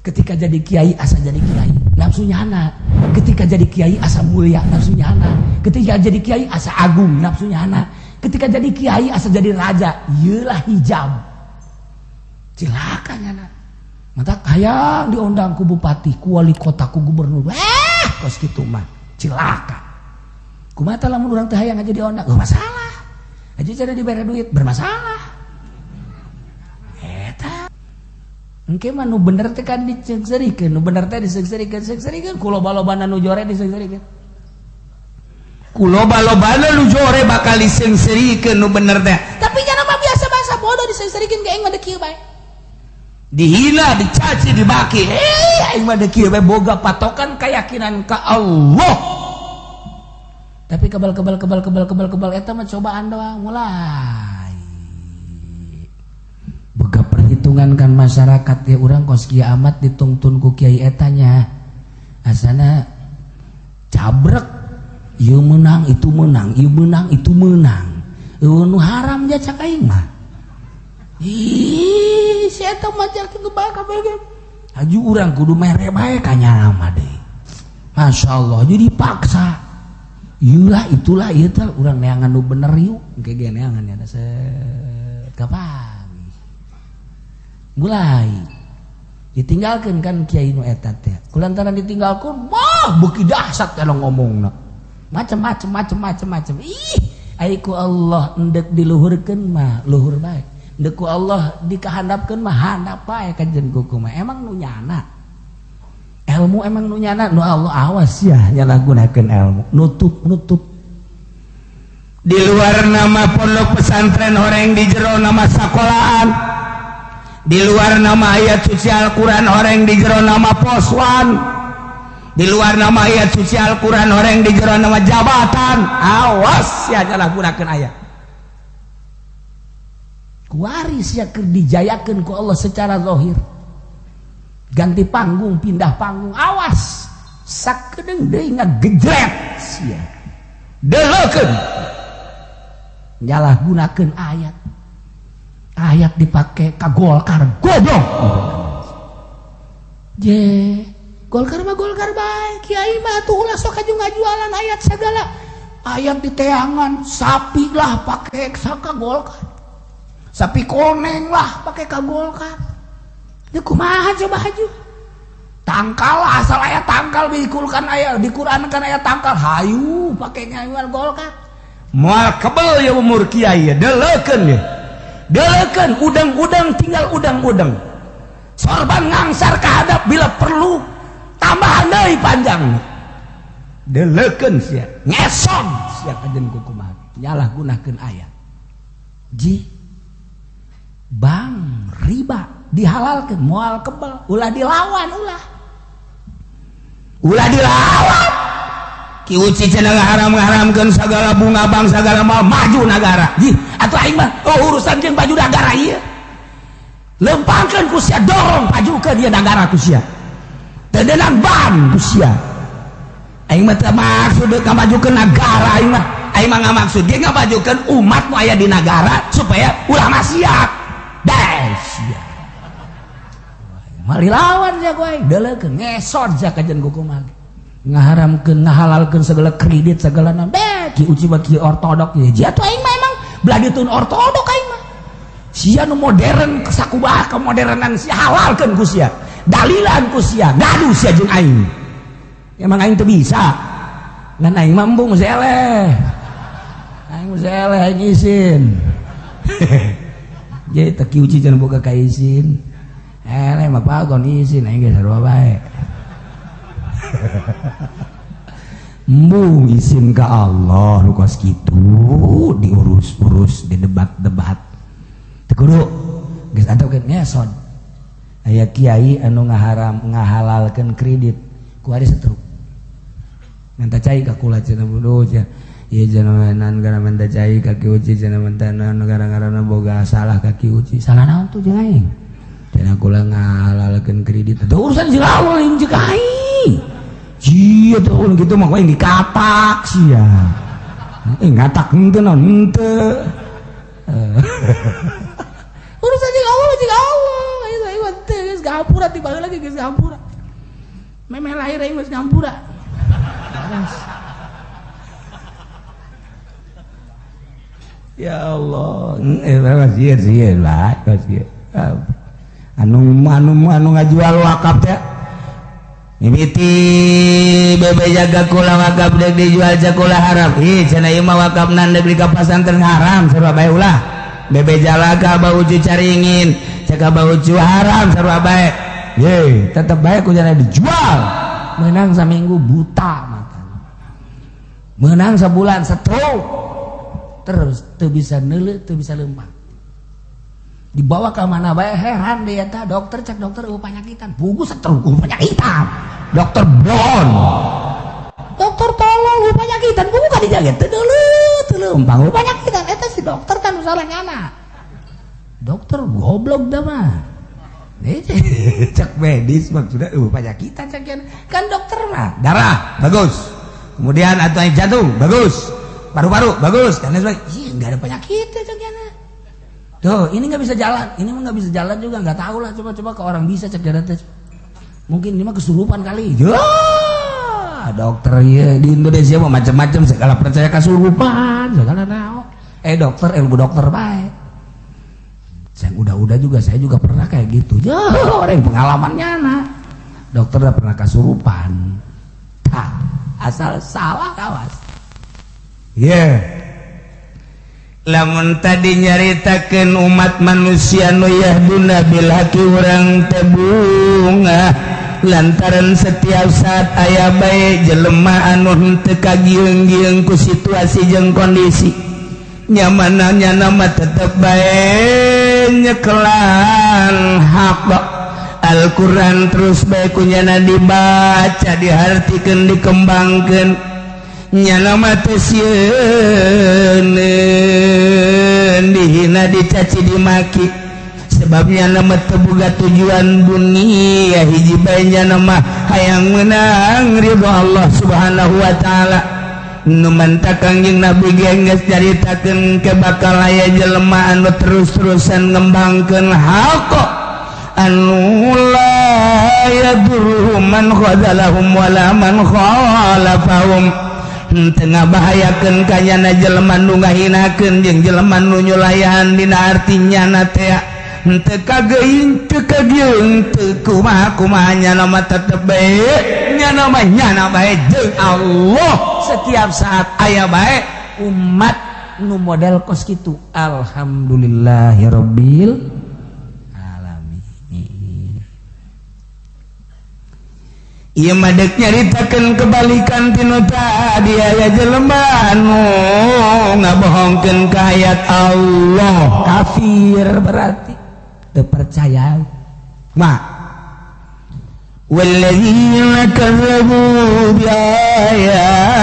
Ketika jadi kiai asa jadi kiai nafsu nyana, ketika jadi kiai asa mulia nafsu nyana, ketika jadi kiai asa agung nafsu nyana, ketika jadi kiai asa jadi raja. Iyalah hijab, cilaka nyana. Mata hayang diundang ku bupati, ku wali kota, ku gubernur. Eh, kos kitu mah cilaka. Kumaha lamun urang teh hayang aja diundang? Gak masalah. Aja cara dibere duit bermasalah. Eta. Engke mah nu bener teh kan diseungseurikeun, nu bener teh diseungseurikeun, seungseurikeun ku loba-lobana nu jore diseungseurikeun. Ku loba-lobana nu jore bakal diseungseurikeun nu bener teh. Tapi jangan mah biasa bahasa bodoh diseungseurikeun ge aing mah kieu bae. Dihina, dicaci, dibaki. Eh, aing mah kieu bae, boga patokan keyakinan ka Allah. Tapi kebal kebal kebal kebal kebal kebal, eta mah cobaan doang. Mulai boga perhitungan kan masyarakat ya, urang kos kieu amat ditungtun ku kiai etanya, asana cabrek, ieu menang, itu menang, ieu menang, itu menang. Eueuh nu haram ja cak aing mah. Ih, si eta mah cak gebak kabeh. Haju urang kudu mere bae ka nyana mah deui. Masya Allah, jadi dipaksa. Iyalah, itulah ieu teh urang neangan nu bener yuk. Engke ge neangan ya set kapan. Mulai ditinggalkan kan kiai nu eta teh. Kulantaran ditinggalkan, wah, beuki dahsyat kalau ngomongna. Macem-macem macem-macem macem. Ih, ai ku Allah endek diluhurkeun mah luhur bae. Endek ku Allah dikahandapkeun mah handap bae kajen kuku mah. Emang nu nyana. Ilmu emang nu nyana nu Allah, awas ya nyalahgunakeun ilmu. Nutup nutup. Di luar nama pondok pesantren horeng, di jero nama sekolahan. Di luar nama ayat suci Al-Quran horeng, di jero nama poswan. Di luar nama ayat suci Al-Quran horeng, di jero nama jabatan. Awas ya nyalahgunakeun ayat. Kuaris ya keur dijayakeun ku Allah secara zahir. Ganti panggung, pindah panggung, awas. Sakedeung deui ngagejret sia. Deleukeun. Nyalahgunakeun ayat. Ayat dipake ka Golkar, goblok. Je, Golkar mah Golkar bae, kiai mah atuh ulah sok aju ngajualan ayat segala. Ayat di teangan, sapi lah pake saka Golkar. Sapi koneng lah pake ka Golkar. Ya kumaha coba haju? Tangkal asal ayat tangkal dikulkan ayat di Quran kan ayat tangkal, hayu pake ngajual Golkar. Moal kebel ya umur kiai ya, deleukeun ya. Deleukeun udang-udang tinggal udang-udang. Sorban ngangsar kahadap, bila perlu tambahan deui panjang. Deleukeun sia, ngeson sia kajen kukumaha. Nyalahgunakeun ayat. Ji, bank riba dihalalkan, moal kebel, ulah dilawan, ulah. Ulah dilawan. Ki Uci cenah ngaharam-ngaharamkeun segala bunga bank, segala mal maju negara. Ji, atuh aing mah oh urusan jeung baju negara ieu. Lempangkeun ku sia, dorong pajukeun ieu negara ku sia. Teu deunang ban ku sia. Aing mah teu maksud ngamajukeun negara aing mah. Aing mah ngamaksud ge ngamajukeun umat nu aya di negara supaya ulah maksiat. Des sia. Mari lawan sia ku aing, deuleukeun ngesot sia kajen kukumaha. Ngaharamkeun ngahalalkeun segala kredit segala naon. Beh, Ki Uci mah kieu ortodok ieu. Ji, atuh aing mah emang belah ditun ortodok aing mah. Sia nu modern sakumaha kemodernan sia, halalkeun ku sia. Dalilan ku sia, ngadu sia jeung aing. Emang aing teu bisa. Ngan aing mah embung geus eleh. Aing geus eleh, aing isin. Jadi teu Ki Uci cenah boga kaisin. Eleh mah pagon isin aing geus sarua bae. Embung isin ka Allah nu kos kitu diurus-urus, didebat-debat. Teu kudu geus antepkeun ngeson. Aya kiai anu ngaharam ngahalalkeun kredit ku ari setruk. Minta cai ka kula cenah, bodoh cenah. Ieu cenah nan gara minta cai ka Ki Uci cenah, minta naon gara-gara boga salah ka Ki Uci. Salah naon tuh jeung aing? Cenah kula ngahalalkeun kredit. Teu urusan jeung Allah lain jeung aing. Sia tuh gitu mah aing dikatak sia. Eh, ngatak henteu naon henteu. Urusan jeung Allah jeung Allah. Aing mah teu geus gawe. Hampura tiba lagi geus hampura. Memeh lahir aing geus ngampura. Ya Allah, sieun sieun lah, sieun. Anu anu anu ngajual wakaf teh. Mimiti bebe jaga kula wakaf deuk dijual jakula haram. Ih, cenah ieu mah wakafna deuk di ka pasantren haram sarua bae ulah. Bebe jalaka bau ucu caringin, cek bau ucu haram sarua bae. Ye, tetep bae ku jana dijual. Menang saminggu buta matana. Menang sebulan stroke. Terus teu bisa neuleuh, teu bisa leumpang. Dibawa ke mana bae heran dia eta dokter cek dokter eueuh panyakitan. Bugu stroke eueuh panyakitan. Dokter bon. Dokter tolong eueuh panyakitan, bugu ka dijaga teu neuleuh, teu leumpang eueuh panyakitan. Eta si dokter kan salah nyana. Dokter goblok dah mah. Cek medis maksudnya eueuh panyakitan cek kan dokter mah darah bagus. Kemudian atau jantung bagus. Paru-paru bagus dan lain sebagainya. Iya, nggak ada penyakit ya cek nyana. Tuh, ini nggak bisa jalan, ini mah nggak bisa jalan juga, nggak tahu lah. Coba-coba ke orang bisa cek jalan teh. Mungkin ini mah kesurupan kali. Ya, dokter ya di Indonesia mah macam-macam segala percaya kesurupan, segala naon. Dokter ilmu dokter baik. Saya udah-udah juga saya juga pernah kayak gitu. Ya, orang pengalamannya nah. Dokter udah pernah kesurupan. Tah, asal salah kawas. Yeah. Lamun tadi nyaritakeun umat manusia nu yahduna bil haqi urang teh bungah lantaran setiap saat aya bae jelema anu henteu kagieung-gieung ku situasi jeung kondisi nyamanna nyana mah tetep bae nyekelan hak Al-Qur'an terus bae ku nyana dibaca dihartikeun dikembangkeun nyana mah teu sieun dihina dicaci dimaki sebab nyana mah teu boga tujuan dunia hiji bae nyana mah hayang meunang ridho Allah Subhanahu wa taala. Nu mantap Kangjeng Nabi ge geus nyaritakeun ke bakal aya jelema anu terus-terusan ngembangkeun hak anu la yadurruhum man khadalahum wala man khalafahum. Tengah bahayakeun ka nyana jelema nu ngahinakeun jeung jelema nu nyulayan dina arti nyana teh henteu kageuing teu kagieung teu kumaha-kumaha nyana mah tetep bae nyana mah nyana bae jeung Allah setiap saat aya bae umat nu model kos kitu. Alhamdulillahirabbil alamin. Ieu mah deuk nyaritakeun kebalikan tinu tadi aya jelema anu ngabohongkeun ka ayat Allah kafir berarti teu percaya ma walladzina kazzabu biayatina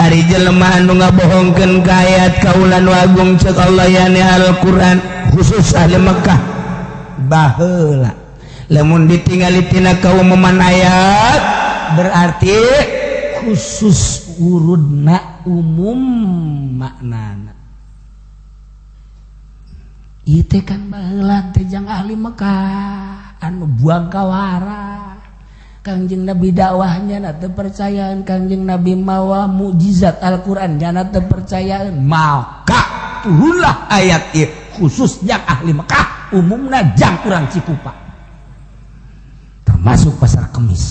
ari jelema anu ngabohongkeun ka ayat kaula nu agung ceuk Allah yani Al-Qur'an khusus ahli Mekah baheula lamun ditingali tina kaumuman ayat berarti khusus urudna umum maknana. Ieu teh kan baheula teh jang ahli Mekah anu buang kawara. Kangjeng Nabi dakwahnya na teu percayaan, Kangjeng Nabi mawa mukjizat Al-Qur'an jana teu percayaan, maka turunlah ayat ieu khusus jang ahli Mekah, umumna jang urang Cikupa. Termasuk pasar Kemis.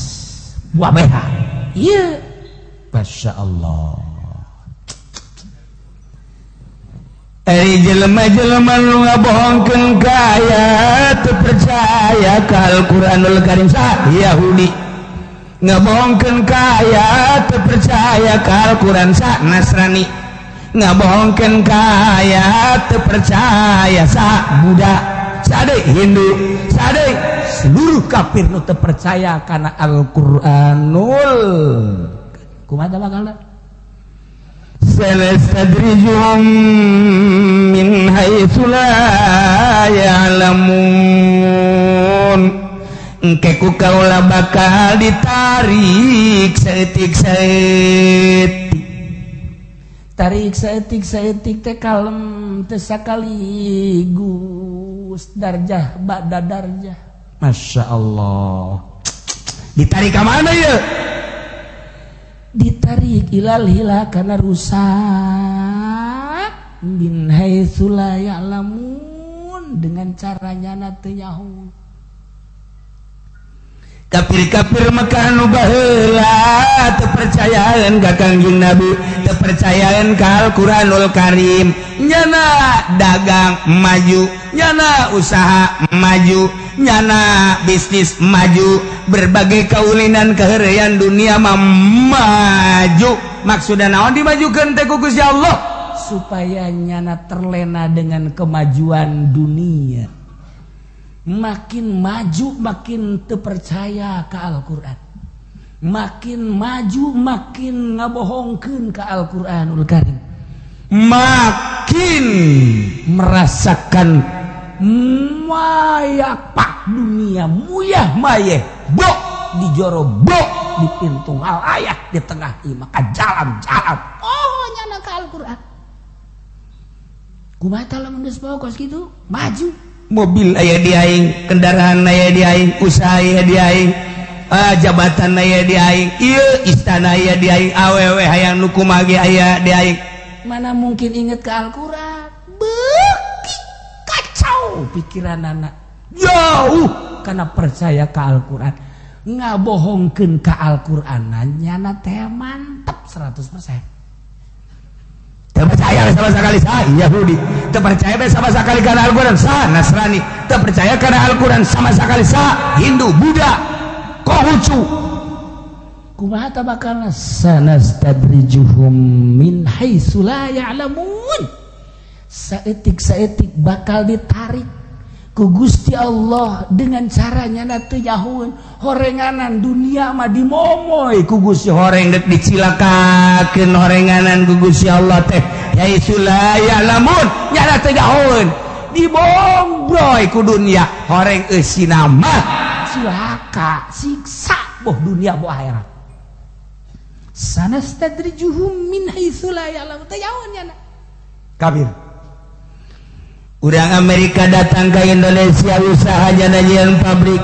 Wabeha. Iya. Masya Allah. Ari jelema-jelema nu ngabohongkeun ka ayat teu percaya ka Al-Qur'anul Karim sah Yahudi ngabohongkeun ka ayat teu percaya ka Al-Qur'an sah Nasrani ngabohongkeun ka ayat teu percaya sah Buddha sade Hindu sade seluruh kafir nu teu percaya kana Al-Qur'anul kumaha bakalna sanastadrijuhum min haitsu la ya'lamun. Engke ku kaula bakal ditarik saeutik-saeutik tarik saeutik-saeutik teh kalem teh sakaligus Terus darjah ba'da darjah. Masya Allah, ditarik ke mana ya? Ditarik ilal hila karena rusak, min haitsu la ya'lamun, dengan caranya na teu nyaho. Kafir-kafir Mekah nu baheula teu percayaan ka Kangjeng Nabi, teu percayaan ka Al-Qur'anul Karim, nyana dagang maju, nyana usaha maju, nyana bisnis maju, berbagai kaulinan keheureuyan dunia mah maju. Maksudna naon dimajukeun teh ku Gusti Allah? Supaya nyana terlena dengan kemajuan dunia, makin maju makin terpercaya ke Al-Quran, makin maju makin ngabohongkeun ke Al-Quranul Karim, makin merasakan mayak pak dunia muyah mayeh bok di joro bok di pintu ayah di tengah imah ka jalan-jalan. Oh, nyana ke Al-Quran kumaha lamun geus kos kitu maju. Mobil aya di aing, kendaraan aya di aing, usaha aya di aing, ah, jabatan aya di aing, ieu istana aya di aing, awewe hayang nu kumaha ge aya di aing. Mana mungkin inget ke Al-Quran? Beuki kacau pikiran anak jauh karena percaya ke Al-Quran, ngabohongkeun ke Al-Quran nyana teh mantep 100%. Teu percaya sama sekali sah Yahudi, teu percaya sama sekali karena Al-Quran sah Nasrani, teu percaya karena Al-Quran sama sekali sah Hindu, Buddha, Konghucu. Kumaha ta bakal? Sanastadrijuhum min haitsu la ya'lamun. Saeutik saeutik bakal ditarik ku Gusti Allah dengan caranya na teu nyahoeun. Horenganan dunia mah dimomoy ku Gusti. Horeng dek dicilakakeun horenganan ku Gusti Allah teh, haitsu la ya'lamun, nyana teu nyahoeun, dibombroy ku dunia horeng eusina mah. Cilaka, siksa, boh dunia boh akhirat. Sanastadrijuhum min haitsu la ya'lamun, teu nyahoeun nyana. Kafir. Urang Amerika datang ke Indonesia usaha jana pabrik,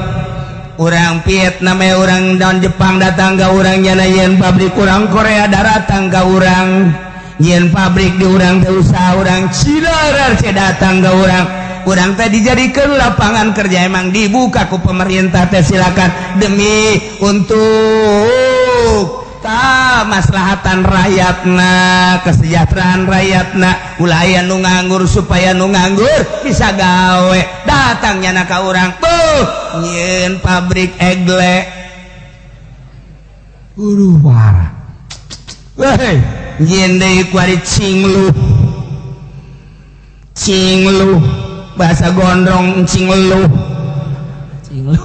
urang Vietnam, urang dan Jepang datang ke urang jana pabrik, urang Korea datang ke urang nyieun pabrik di urang teh usaha, urang Cina RRC datang ke urang. Urang teh dijadikan lapangan kerja, emang dibuka ku pemerintah teh, silakan, demi untuk ta maslahatan rakyatna, kesejahteraan rakyatna, ulah aya nu nganggur, supaya nu nganggur bisa gawe. Datangnya na ka urang tuh nyieun pabrik egle. Uduh, parah. Weh, nyieun deui kuari cinglu cinglu, bahasa gondrong cinglu. Cinglu.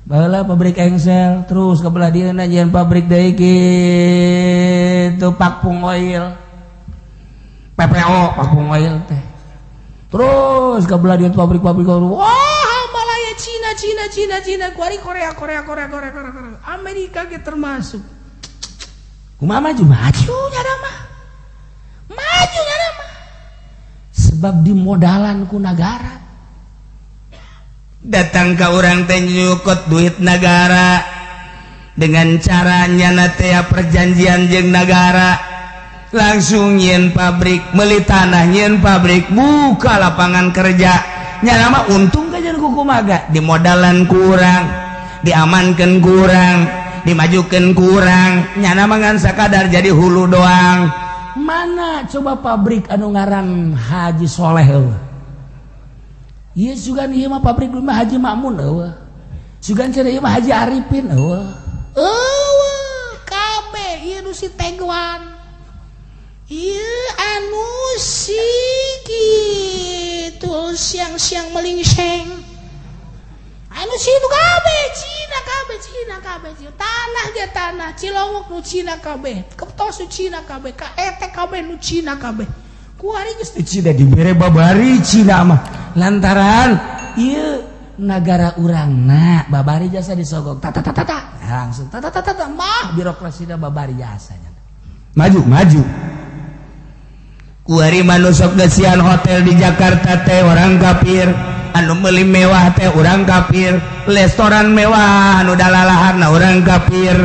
Baheula pabrik engsel, terus ke belah dieu nyieun pabrik deui kitu, Pakpung Oil, PPO, Pakpung Oil teh. Terus ke belah dieu pabrik-pabrik, wah, Malaya, Cina, Cina, Cina, Cina, kuari Korea, Korea, Korea, Korea, Korea, Korea, Amerika ge termasuk. Kumaha maju? Maju nyana mah, maju nyana mah, sebab dimodalan ku negara. Datang ke urang teh nyukut duit negara dengan caranya na perjanjian jeung negara, langsung nyieun pabrik, beli tanah, nyieun pabrik, buka lapangan kerja. Nyana mah untung kajian kumaha, dimodalan kurang, diamankan kurang, dimajukan kurang, nyana mah ngan sakadar jadi hulu doang. Mana coba pabrik anu ngaran Haji Soleh eueuh? Ieu sugan ieu mah pabrik mah Haji Makmun eueuh. Sugan cenah ieu mah Haji Arifin eueuh. Eueuh kabeh ieu nu si Tegwan. Ieu anu si kitu siang-siang melingseng. Anu si itu kabeh Cina kabeh, Cina kabeh. Tanah ge tanah Cilongok nu Cina kabeh. Keptos nu Cina kabeh, KET kabeh nu Cina kabeh. Kuari geus di Cina dibere babari Cina mah. Lantaran ieu nagara urangna babari jasa disogok tata tata tata langsung tata tata tata mah birokrasina babari jasanya. Maju maju. Kuari mah nu sok ngeusian hotel di Jakarta teh orang kafir, anu meuli mewah teh orang kafir, restoran mewah anu dalalaharna orang kafir.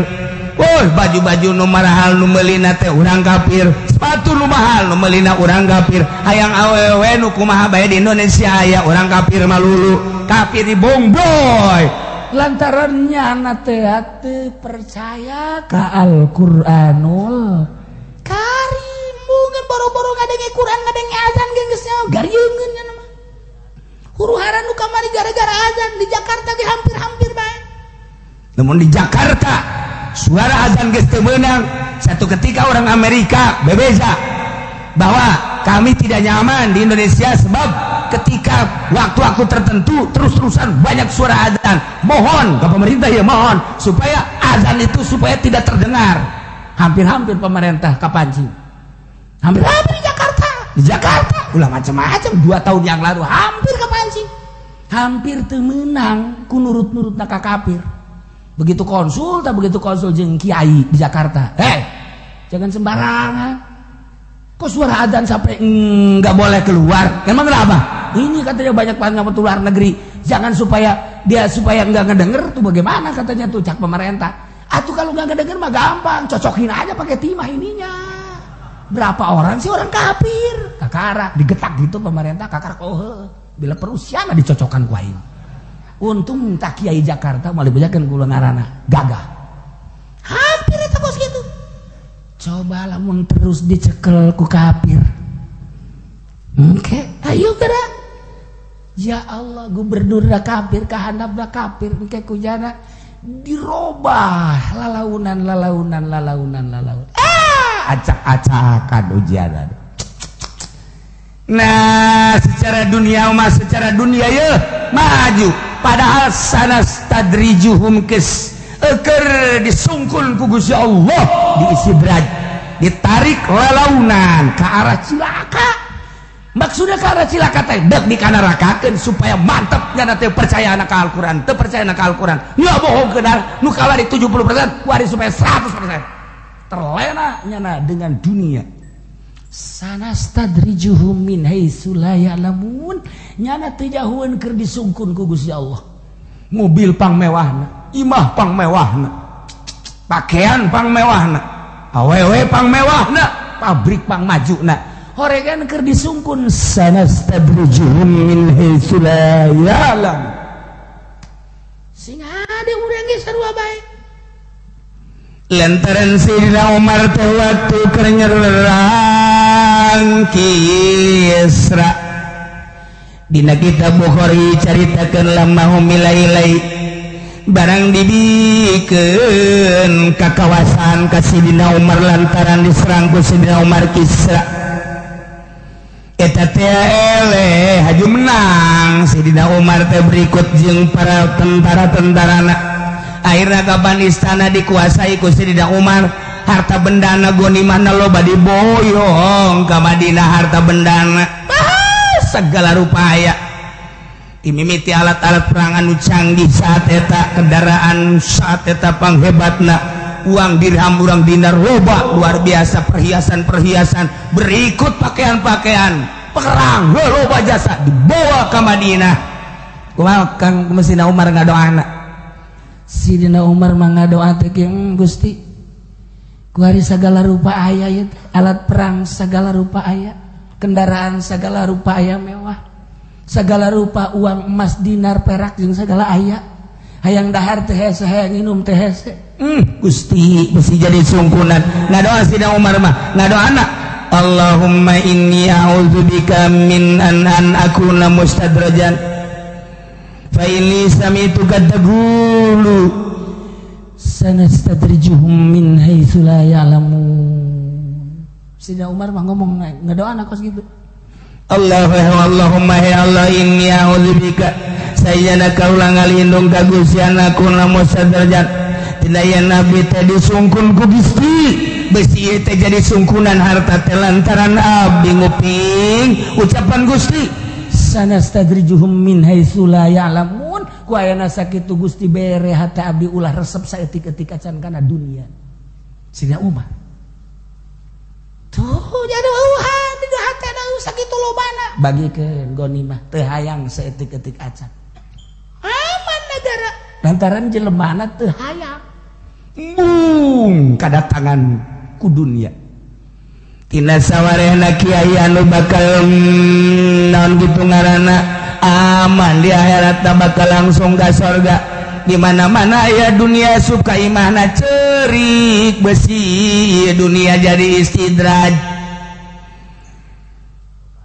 Oh, baju-baju nu marahal nu meulina teh urang kafir, sepatu nu mahal nu meulina urang kafir, hayang awewe nu kumaha bae di Indonesia aya orang kafir malulu, kafir di bongboy. Lantaran nyana teh teu percaya ka Al-Qur'anul Karim. Mungkin boro-boro ngadenge Quran, ngadenge azan ge geus garieungeun nya mah. Huru hara nu kamari gara-gara azan di Jakarta ge hampir-hampir bae. Namun di Jakarta suara azan geus teu meunang. Satu ketika orang Amerika bebeza bahwa kami tidak nyaman di Indonesia sebab ketika waktu-waktu tertentu terus-terusan banyak suara azan. Mohon ke pemerintah ya, mohon supaya azan itu supaya tidak terdengar. Hampir-hampir pemerintah kapancing. Hampir-hampir di Jakarta. Di Jakarta ulah macam-macam, 2 tahun yang lalu hampir kepancing. Hampir teu meunang ku nurut-nurut ka kafir. Begitu konsul, tak begitu konsul jeung kiai di Jakarta. "Eh, jangan sembarangan. Kok suara adzan sampai nggak boleh keluar? Emang kenapa?" "Ini katanya banyak banget luar negeri. Jangan supaya dia supaya nggak ngedenger tuh bagaimana katanya tuh," cak pemerintah. "Atau kalau nggak ngedenger mah gampang, cocokin aja pakai timah ininya. Berapa orang sih orang kafir?" Kakara digetak gitu pemerintah, kakara, oh, bila perusiana dicocokkan ku aing. Untung tak kiai Jakarta malah dibejakeun kula ngaranna gagah. Hampir eta bos gitu. Coba lamun terus dicekel ku kafir. Oke, ayo gerak. Ya Allah, gubernur kafir, kahandap kafir, engke kujana dirobah lalaunan lalaunan lalaunan lalaunan. Ah, acak-acakan ujian. Nah, secara dunia mah, secara dunia ya maju, padahal sanastadrijuhum kes eker disungkun ku Gusti Allah, diistidraj, ditarik lalaunan ke arah cilaka. Maksudnya ke arah cilaka teh dek dikanarakakeun supaya mantep nyana teh percaya anak Al-Qur'an, teu percaya anak Al-Qur'an. Nggak bohong kenar nu di 70% wari supaya 100% terlena nyana dengan dunia. Sanastadrijuhum min haitsu la ya'lamun. Nyana teu jahueun keur disungkun ku Gusti Allah. Mobil pang mewahna, imah pang mewahna, pakaian pang mewahna, awewe pang mewahna, pabrik pang majuna. Horegan keur disungkun. Sanastadrijuhum min haitsu la ya'lam. Sing hade urang ge sarua bae. Lantaran Sayyidina Umar teh waktu keur nyerang Kisra, dina kitab Bukhari caritakeun lama humilai barang dibikeun ka kawasan ka Sidina Umar lantaran diserang ku Sidina Umar Kisra eta teh eleh haju menang. Sidina Umar teh berikut jeung para tentara-tentarana. Akhirnya kapan istana dikuasai ku Sidina Umar, harta bendana ghanimahna loba diboyong ka Madinah. Harta bendana segala rupa aya, dimimiti alat-alat perang anu canggih saat eta, kendaraan saat eta panghebatna, uang dirham, urang dinar loba luar biasa, perhiasan-perhiasan, berikut pakaian-pakaian perang loba jasa dibawa ke Madinah. Kumaha Kang Sidina Umar ngadoana? Sidina Umar mah ngadoa teh, "Gusti, kuari segala rupa aya ya, alat perang segala rupa aya, kendaraan segala rupa aya mewah, segala rupa uang emas, dinar, perak jeung segala aya. Hayang dahar teh hese, hayang minum teh hese." Gusti mesti jadi sungkunan. Ngadoa Sidina Umar mah ngadoana, "Allahumma inni a'udzubika min an akuna mustadrajan fa inni sami'tuka taqulu." Sanastadrijuhum min haitsu la ya'lamun. Sidina Umar mah ngomong ngadoa kos gitu. Allah Allahumma ya Allah, inni a'udzubika, sayana kaula ngalindung ka Gusti, an akuna mustadrajan, tina yen nabi teh disungkun ku Gusti, besi ieu teh jadi sungkunan harta teh lantaran abdi nguping ucapan Gusti. Sanastadrijuhum min haitsu la ya'lamun. Ku ayana sakitu Gusti, bere hate abdi ulah resep saeutik-eutik acan kana dunia. Sidina Umar tuh jadi hati. sakitu lobana bagikeun ghanimah teu hayang saeutik-eutik acan. Aman negara lantaran jelemana teu hayang. Bung kadatangan ku dunia. Tina sawarehna kiai anu bakal naon kitu ngaranna aman di akhirat bakal langsung ka sorga. Di mana-mana aya dunia suka imahna cerik besi dunia jadi istidraj.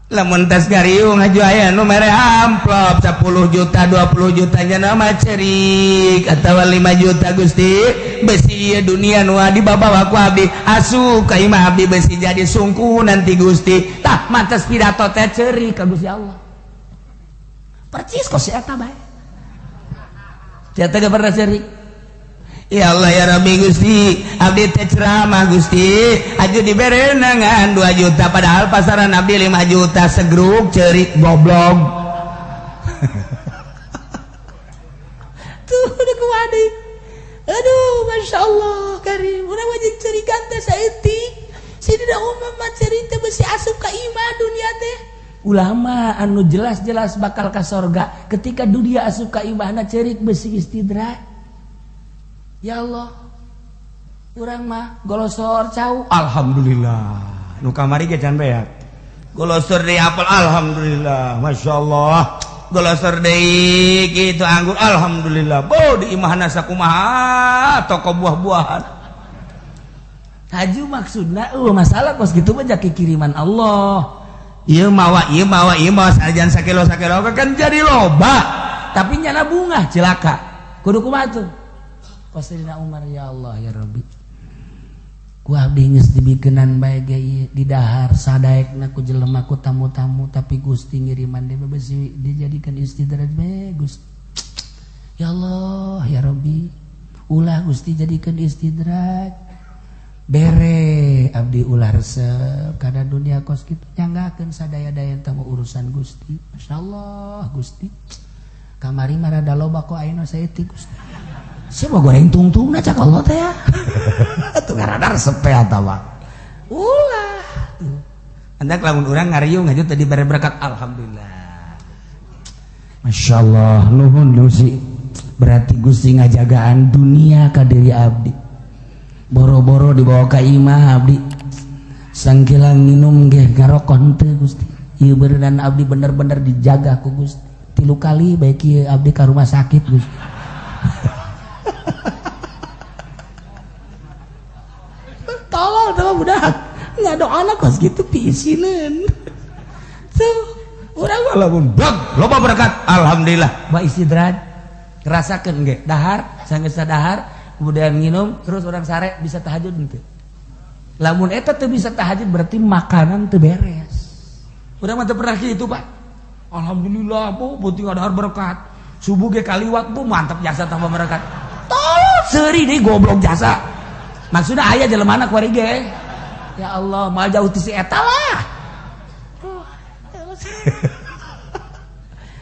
Lamun tas gariung haju aya nu mere amplop 10 juta 20 juta nya nama cerik atawa 5 juta Gusti besi ieu dunia nu dibabawa ku abdi asup ka imah abdi besi jadi sungku nanti Gusti. Tah mantes pidato teh cerik ka Gusti Allah. Percis kok si eta bae. Sia teh pernah cerik. Ya Allah ya Rabbi Gusti, abdi teh ceramah Gusti, aju dibere ngan 2 juta padahal pasaran abdi 5 juta segruk cerik goblok. Tuh udah kuadi. Aduh, Masya Allah, karim. Urang wajib cerikan teh saeutik. Sidina umum mah cerik teh besi asup ka imah dunia teh. Ulama anu jelas-jelas bakal ka sorga ketika dunia asup ka imahna cerik besi istidraj. Ya Allah, urang mah golosor cau. Alhamdulillah. Nu kamari ge can beak. Golosor deui apel alhamdulillah. Masyaallah. Golosor deui kitu anggur alhamdulillah. Bo di imahna sakumaha toko buah-buahan. Haju maksudna eueuh masalah kos kitu mah jaki kiriman Allah. Ieu mawa ieu mawa ieu mawa sajan sakilo-sakilo kan jadi loba. Tapi nyana bungah cilaka. Kudu kumaha tuh? Sayyidina Umar ya Allah ya Rabbi ku abdi geus dibikenan bae ge ieu didahar sadaekna ku jelema ku tamu-tamu tapi Gusti ngiriman deui besi dijadikan istidraj bae Gusti. Ya Allah ya Rabbi ulah Gusti jadikan istidraj bere abdi ulah resep kana dunia kos kitu nyanggakeun sadaya-daya tamu urusan Gusti. Masyaallah Gusti kamari mah rada loba kok ayeuna saeutik Gusti. Siapa goreng tungtung na cak Allah teh ya. Tuh ngarana resep teh atawa. Ulah. Andak lamun urang ngariung aja tadi bare berkat alhamdulillah. Masya Allah nuhun Gusti. Berarti Gusti ngajagaan dunia ka diri abdi. Boro-boro dibawa ka imah abdi. Sangkilang minum ge ngarokon teu Gusti. Ieu beureunan abdi bener-bener dijaga ku Gusti. 3 kali bae kieu abdi ka rumah sakit Gusti. Tolol teh budak. Ngadoana kos kitu piisineun. Tuh, urang mah lamun bag loba berkat alhamdulillah. Ba istidraj rasakeun ge dahar sanggeus dahar kemudian minum terus orang sare bisa tahajud henteu. Lamun eta teu bisa tahajud berarti makanan teu beres. Urang mah teu pernah kitu, Pak. Alhamdulillah bu, penting dahar berkat. Subuh ge kaliwat bu, mantap jasa tambah berkat. Tolol seuri deui goblok jasa. Maksudna aya jelema kuari ge. Ya Allah, mal jauh ti si eta lah.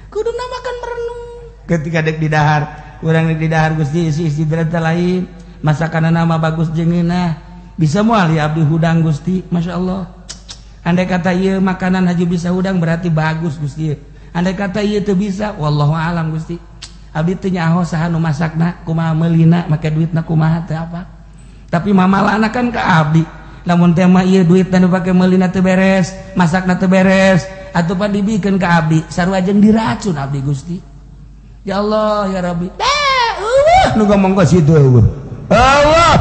Kudu makan merenung. Ketika dek di dahar, urang dek di dahar Gusti isi istirahat lain, masakanna mah bagus jeung ngeunah. Bisa moal ya abdi hudang Gusti, Masya Allah. Andai kata ieu makanan haji bisa hudang berarti bagus Gusti. Andai kata ieu teu bisa, wallahu alam Gusti. Abdi teu nyaho saha nu masakna, kumaha meulina, make duitna kumaha teu apa. Tapi mamalana kan ka abdi. Lamun teh mah ieu duitna nu pake meulina teu beres, masakna teu beres, atuh pan dibikeun ka abdi, sarua jeung diracun abdi Gusti. Ya Allah ya Rabbi. Dah, eueuh nu ngomong ka situ eueuh. Eueuh.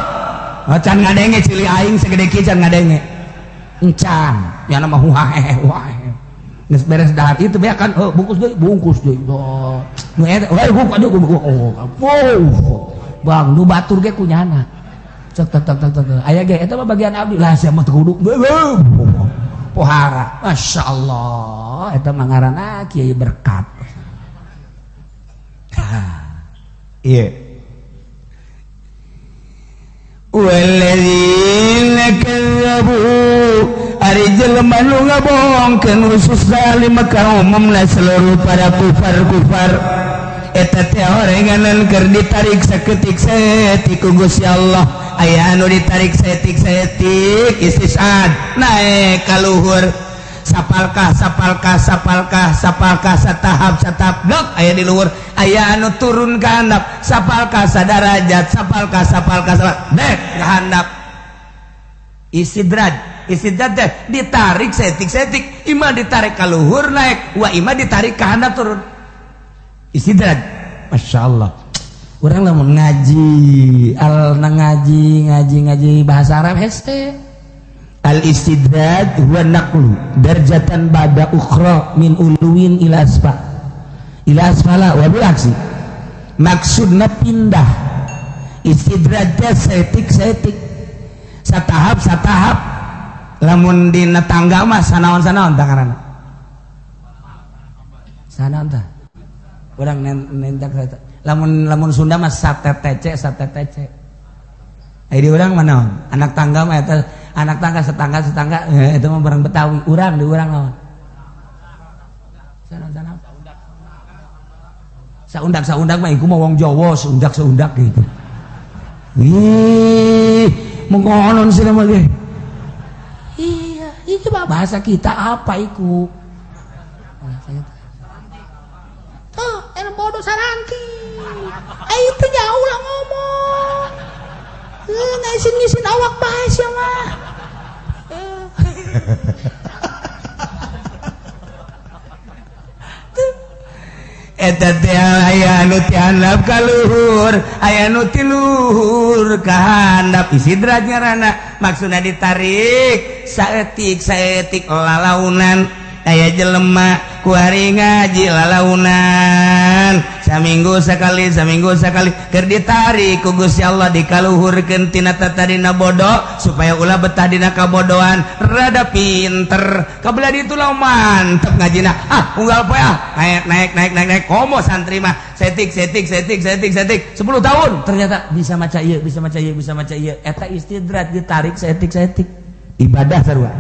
Can ngadenge cili aing segede kieu can ngadenge. Encan, nya mah huhaeh huhaeh. Geus beres dahar itu beak kan, oh, bungkus deui, bungkus deui. Oh. Nu eta, we buka deui, oh. Bang, nu batur ge kunyana. Cek tek tek tek tek. Aya ge eta mah bagian abdi lah sia mah teu kudu. Pohara. Masya Allah, eta mah ngaranna kiai berkat. Iya. Walladzina kadzabu ari jelema nu ngabohongkeun khususna lima kaum umumna seluruh para kufar-kufar eta teh orenganan keur ditarik saketik saeutik ku Gusti Allah. Aya anu ditarik saeutik-saeutik istisad naek ka luhur, Sapalkah sapalkah sapalkah sapalkah satahap satahap blok aya di luhur, aya anu turun ke handap, sapalkah sadarajat, sapalkah sapalkah sapalkah dek ke handap. Istidraj, istidraj teh ditarik saeutik-saeutik, imma ditarik ke luhur naik, wa imma ditarik ke handap turun. Istidraj. Masya Allah. Urang lamun ngaji al ngaji ngaji ngaji bahasa Arab hese. Al istidraj huwa naqlu darjatan ba'da ukhra min uluwin ila asfa ila asfala wa bil aksi. Maksudna pindah. Istidraj teh saeutik-saeutik, satahap satahap. Lamun dina tangga mah sanaon-sanaon tangaranna? Sana tah urang nentak lamun lamun Sunda mah satetece satetece. Ai di urang mah naon? Anak tangga mah eta, anak tangga setangga setangga, itu mah barang Betawi. Urang di urang naon? Sana sana saundak saundak mah iku mah wong Jawa, saundak saundak gitu. Ih, mengkonon sih mah ge. Iya, itu mah bahasa kita apa iku? Tuh, enak bodoh saranti. Eh, itu jauh lah ngomong. Eh, ngisin-ngisin awak bae sia mah. Eh. Eta teh aya anu ti handap ka luhur, aya anu ti luhur ka handap. Istidraj ngaranna, maksudna ditarik saeutik saeutik lalaunan. Aya jelema kuari ngaji lalaunan saminggu sekali, saminggu sekali, keur ditarik ku Gusti Allah dikaluhurkeun tina tatadina bodoh supaya ulah betah dina kabodohan, rada pinter kabelah ditu lah mantep ngajina. Ah, unggal poe ah naik naik naik naik naik, komo santri mah setik setik setik setik setik 10 tahun ternyata bisa maca ieu, bisa maca ieu, bisa maca ieu. Eta istidraj, ditarik saeutik-saeutik. Ibadah sarua,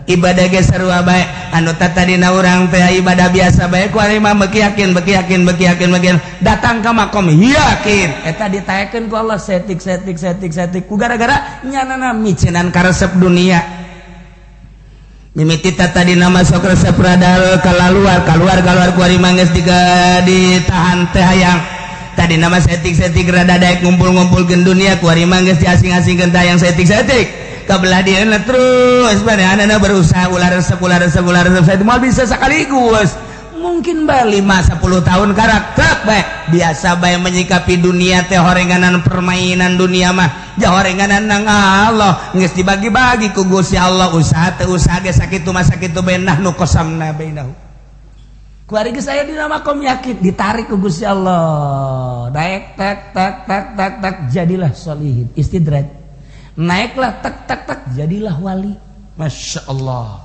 ibadah ge sarua bae. Anu tatadina urang teh ibadah biasa bae, ku ari mah beuki yakin, beuki yakin, beuki yakin, beuki yakin, datang ka makom yakin. Eta ditaekeun ku Allah setik setik setik setik ku gara-gara nyanana micenan karesep dunia. Mimiti tatadina masuk resep radal kaluar kaluar kaluar, ku ari mah geus ditahan teh hayang. Tadi nama setik-setik rada daek ngumpul-ngumpulkeun dunia, ku ari mah geus diasing-asingkeun teh hayang setik-setik. Kabelah dia terus pada anak berusaha ulah resep, ulah resep, ulah resep. Saya mau bisa sekaligus mungkin ba 5 10 tahun karakter bae biasa bae menyikapi dunia teh, horenganan permainan dunia mah jahorenganan nang Allah geus dibagi-bagi ku Gusti Allah. Usaha teh usaha ge sakitu mah sakitu bae, nahnu qasamna bainahu. Kuari geus aya dina makom yakin, ditarik ku Gusti Allah daek tek tek tek tek tek, jadilah solihin. Istidraj, naiklah tek tek tek, jadilah wali. Masya Allah.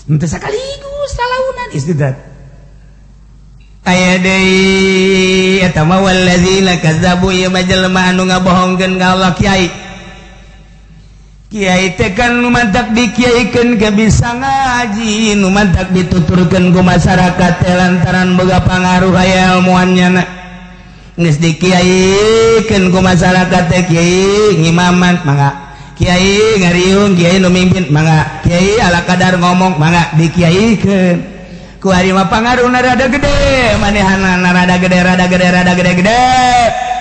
Henteu sekaligus salaunan istidraj. Aya deui eta mah wallazina kazzabu, ieu mah jelema anu ngabohongkeun ka Allah. Kiai kiai teh kan nu mantak dikiaikeun ke bisa ngaji, nu mantak dituturkeun ku masyarakat teh lantaran boga pangaruh, aya ilmuan nyana. Geus dikiaikeun ku masyarakat teh, kiai ngimaman mangga, kiai ngariung, kiai nu mimpin mangga, kiai ala kadar ngomong mangga, dikiaikeun ku ari mah pangaruhna rada gede, manehanna rada gede, rada gede, rada gede gede.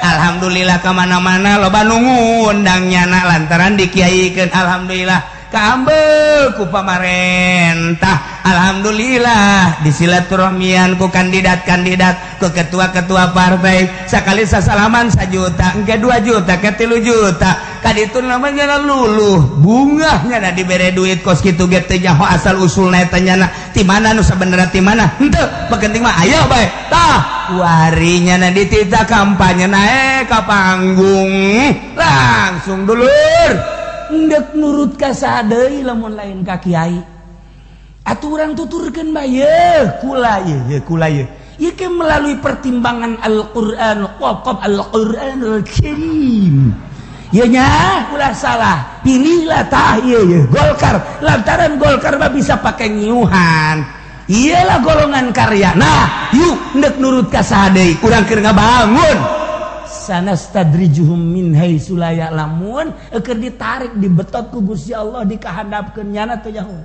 Alhamdulillah, ka mana-mana loba nu ngundang nyana lantaran dikiaikeun. Alhamdulillah, kaambeu ku pamarentah, alhamdulillah disilaturahmian ku kandidat-kandidat, ku ketua-ketua partai. Sakali sasalaman 1 juta, engke 2 juta ke 3 juta. Kaditu namanya luluh bungahnya na dibere duit kos kitu ge teu nyaho asal usulna eta nyana ti mana, nu sabenerna ti mana henteu, penting mah ayo bae. Tah, warinya na ditita kampanye naik ka panggung langsung, dulur. Ndek nurut ka saha deui lamun lain ka kiai? Atuh urang tuturkeun bae ye kula ye ye kula ye ieu ke melalui pertimbangan Al-Qur'an, qaf Al-Qur'anul Karim. Ye nya ulah salah pilihlah. Tah, ieu ye Golkar, lantaran Golkar mah bisa pakai nyiuhan, iyalah golongan karya. Nah, yuk, ndek nurut ka saha deui? Urang keur ngabangun. Sanastadrijuhum min haitsu la ya'lamun. Keur ditarik, dibetot ku Gusti Allah, dikahandapkeun, nyana teu nyaho.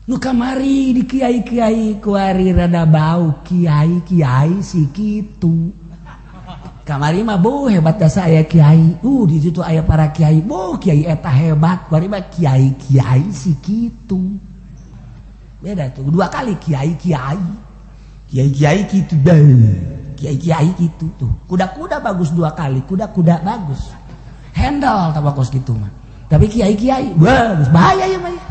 Nu kamari di kiai-kiai kuari rada bau kiai-kiai si kitu. Kamari mah boh hebat jasa aya kiai. Di situ aya para kiai. Boh kiai eta hebat. Kuari mah kiai-kiai si kitu. Beda tuh dua kali kiai-kiai. Kiai-kiai kitu deh. Kiai-kiai kitu tuh. Kuda-kuda bagus dua kali, kuda-kuda bagus. Handle tabakos gitu mah. Tapi kiai-kiai bagus bahaya ya mah.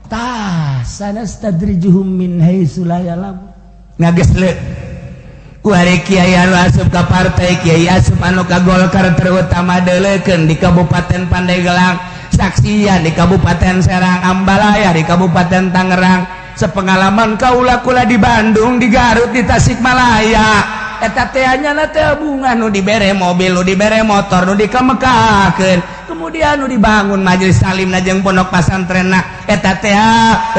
Tah sanastadrijuhum min haitsu la ya'lamun. Ngagesleuk. Kuari kiai anu asup ka partai, kiai asup anu ka Golkar terutama deuleukeun di Kabupaten Pandeglang, saksian di Kabupaten Serang, Ambalaya di Kabupaten Tangerang. Sepengalaman kaula kula di Bandung, di Garut, di Tasikmalaya. Eta teh nya teh bunga nu dibere mobil, nu dibere motor, nu dikamekakeun. Kemudian nu dibangun majelis taklim jeung pondok pasantrenna eta teh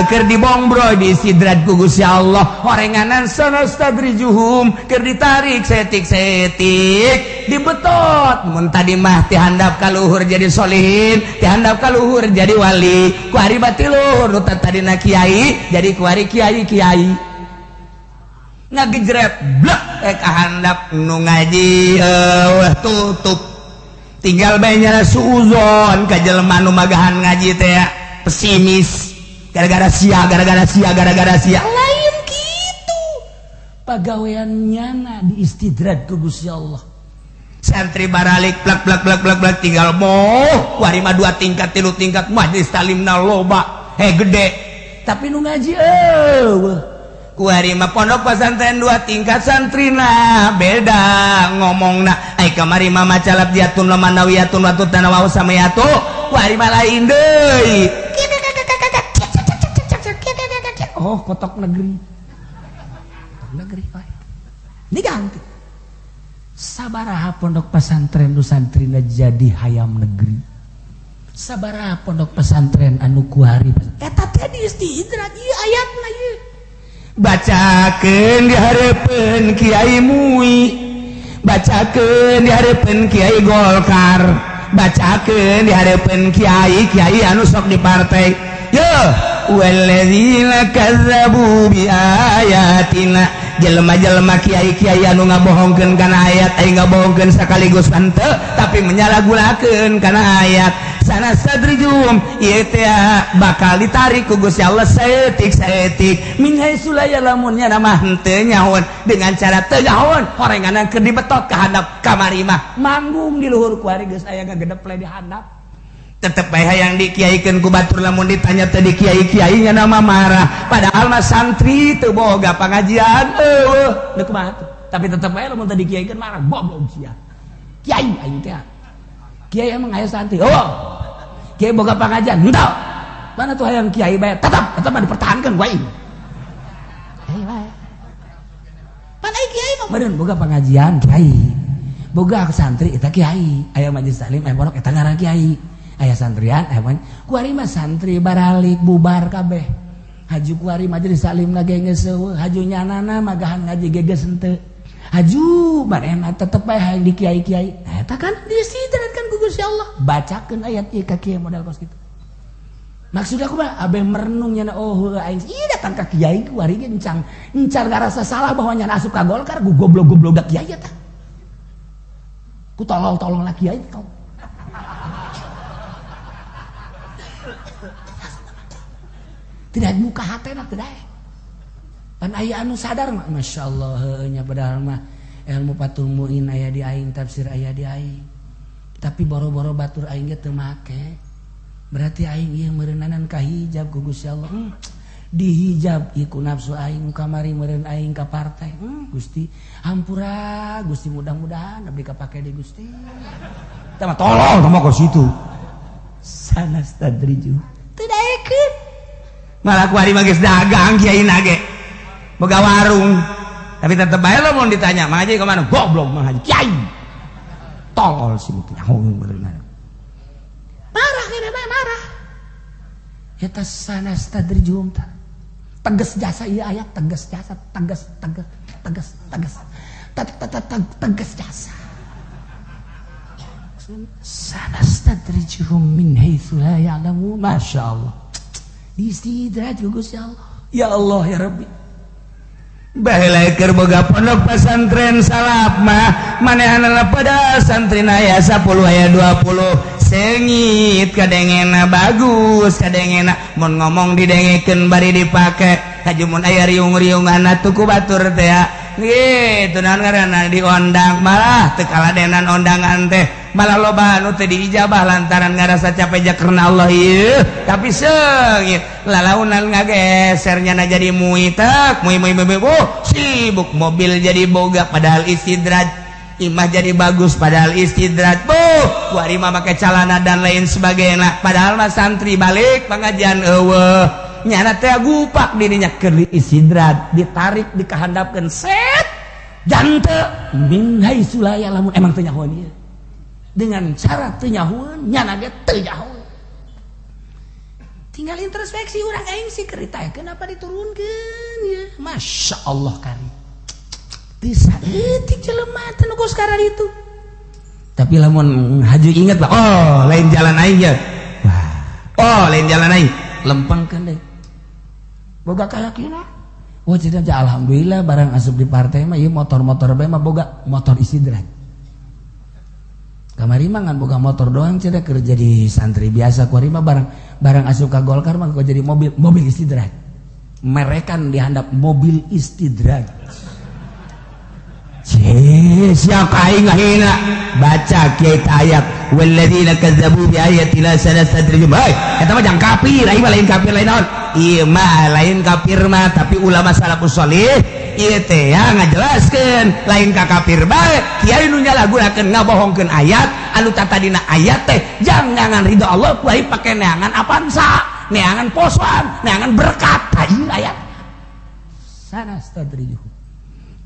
keur dibongbroy diistidraj ku Gusti Allah. Horenganan sanastadrijuhum keur ditarik setik-setik dibetot. Mun tadi mah ti handap ka luhur jadi solihin, ti handap ka luhur jadi wali. Kuari bati luhur nu tadina kiai jadi kuari kiai-kiai. Ngagejret blek ka handap nu ngaji eueuh tutup. Tinggal bae nyala suuzon ka jelema nu magahan ngaji teh pesimis gara-gara sia, gara-gara sia, gara-gara sia. Lain kitu. Pagawean nyana diistidraj ku Gusti Allah. Santri baralik plak plak plak plak plak tinggal moh kuari mah dua tingkat tilu tingkat majelis taklimna loba gede tapi nu ngaji eueuh. Kuari mah pondok pesantren dua tingkat santrina beda ngomongna. Ai kamari mah maca labjatun lamanawiyatun wa tutana wa samayatu kuari mah lain deui. Oh kotok negeri. Kotok negeri oh. Diganti. Sabaraha pondok pesantren nu santrina jadi hayam negeri. Sabaraha pondok pesantren anu kuari eta teh diistidraj ieu ayatna ieu. Bacakeun di hareupeun Kiai MUI, bacakeun di hareupeun Kiai Golkar, bacakeun di hareupeun kiai kiai anu sok di partai. Yo walladzina kazzabu bi ayatina, jelema-jelema kiai-kiai anu ngabohongkeun kana ayat, ai ngabohongkeun sekaligus henteu tapi menyalahgunakeun kana ayat. Sanastadrijuhum ieu teh bakal ditarik ku Gusti Allah saeutik-saeutik min haitsu la ya'lamun nya mah henteu nyahoan dengan cara teu nyahoan horenganan keur dibetot ka handap kamari mah manggung di luhur kuari geus aya ngagedeple di handap. Tetep bae hayang dikiaikeun ku batur lamun ditanya teh di kiai-kiai nya nama marah padahal mah santri teu boga pangajian eueuh deuk kumaha tuh tapi tetep bae lamun teu dikiaikeun marah goblok sia kiai aing teh kiai emang aya santri oh kiai boga pangajian henteu mana tuh hayang kiai bae tetep tetep mah dipertahankeun ku aing kiai bae pan ai kiai mah meureun boga pangajian kiai boga santri eta kiai aya majelis taklim aya pondok eta ngaran kiai aya santrian aya kuari mah santri baralik bubar kabeh haju kuari majelis taklim ge geus eueuh haju nyanana magahan ngaji ge geus henteu haju manehna tetep bae hayang di kiai-kiai nah eta kan diistidrajkan ku Gusti Allah bacakeun ayat ieu ka kiai modal kos kitu maksud aku mah abeh merenung nyana oh aing ieu datang ka kiai kuari ge encang encar ngarasa salah bahwa nyana asup ka Golkar ku goblok-goblok da kiai eta ku tolol-tolol lah kiai tau. Tidak muka hatena tidak. Pan aya anu sadar mah masyaallah heueuh nya padahal mah ilmu Fathul Muin aya di aing tafsir aya di aing. Tapi boro-boro batur aing ge teu make. Berarti aing ieu meureunanan ka hijab ku Gusti Allah. Dihijab ieu ku nafsu aing kamari meureun aing ka partai. Gusti hampura Gusti mudah-mudahan abdi kapake di Gusti. Tah mah tolol tah mah ka situ. Sanastadriju. Teu daekeun. Malah kuari mah geus dagang kiai nage boga warung tapi tetep bae lamun ditanya Mang Haji kemana goblok Mang Haji kiai tolol sih teh nyaho marah kene bae marah eta sanastadrijuhum ta tegas jasa ieu ayat tegas jasa tegas tegas tegas tegas tegas jasa sanastadrijuhum min haitsu la ya'lamun. Masyaallah. Diistidraj ku Gusti Allah. Ya Allah ya Rabbi. Baheula keur boga pondok pesantren salaf mah manehanana pada santri aya 10 aya 20 sengit kadengena bagus kadengena mun ngomong didengekeun bari dipake haju mun aya riung-riungan atuh ku batur teh gitu naon ngaranna diondang malah teu kaladenan ondangan teh malah loba anu teh diijabah lantaran ngarasa capek ja karena Allah ieu tapi seungit lalaunan ngageser nyana jadi muitek mui mui mui oh sibuk mobil jadi boga padahal istidraj imah jadi bagus padahal istidraj buh kuari mah make calana dan lain sebagainya padahal mah santri balik pengajian eueuh nyana teh gupak dirinya keur istidraj ditarik dikahandapkeun set jante min haitsu la ya'lamun emang teu nyahoeun ieu dengan cara teu nyahoeun nyana ge teu nyahoeun tinggal introspeksi urang aing sih keur ditaekeun apa diturunkeun ya Masya Allah kari teu saeutik jelema teh nu kos itu tapi lamun haju inget lah oh lain jalan aing ya wah oh lain jalan aing lempengkeun deui boga keyakinan wah jadi aja alhamdulillah barang asup di partai mah ieu motor-motor bae mah boga motor istidraj kamari mah ngan boga motor doang cenah keur jadi santri biasa kuari mah barang barang asup ka Golkar mah kok jadi mobil mobil istidraj merekan dihandap mobil istidraj siapa aing ngahina baca kiai ayat walladzina kazzabu bi ayatina sanastadrijuhum hei eta mah jang kafir aing mah lain kafir lain naon ieu mah lain kafir mah tapi ulama salafus sholih ieu teh ya ngajelaskeun lain ka kafir bae kiai nu nyalahgunakeun ngabohongkeun ayat anu tatadina ayat teh jangan ridho Allah ku aing pake neangan Avanza neangan poswan neangan berkat tah ieu ayat sanastadrijuhum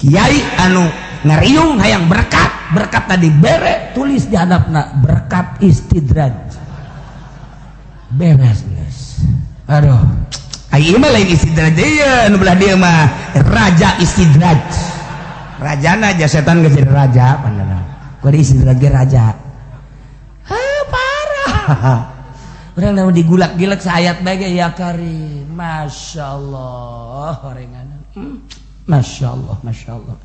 kiai anu ngariung hayang berkat berkat tadi bere tulis di hadapna berkat istidraj beres geus aduh ai mah lain istidraj ieu nu belah dieu mah raja istidraj rajana aja setan geus jadi raja pandana kuari istidraj ge raja ah parah urang lamun digulak-gilek saayat bae ge ya karim masyaallah horengan Masya Allah, Masya Allah.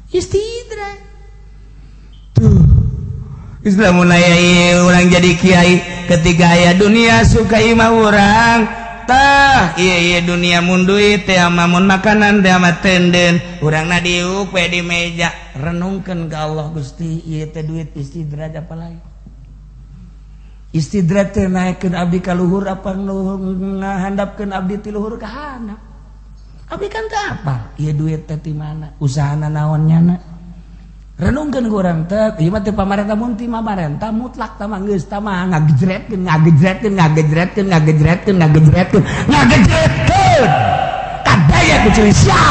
Istidraj. Tuh. Islam mulai orang jadi kiai ketika aya dunia suka imah urang tah iya iya dunia mun duit teh ama mun makanan teh ama tenden urang na diuk we di meja renungkeun ka Allah Gusti ieu teh duit istidraj apa lain istidraj teh naekkeun abdi ka luhur apa ngahandapkeun abdi ti luhur ka handap abdi kan teu apal ieu duit teh ti mana usahana naon nyana renungkeun ku urang teh ieu mah teh pamarentah mun ti pamarentah mutlak tah mah geus tah mah ngagejretkeun ngagejretkeun ngagejretkeun ngagejretkeun ngagejretkeun ngagejretkeun kadaya ku ciri sia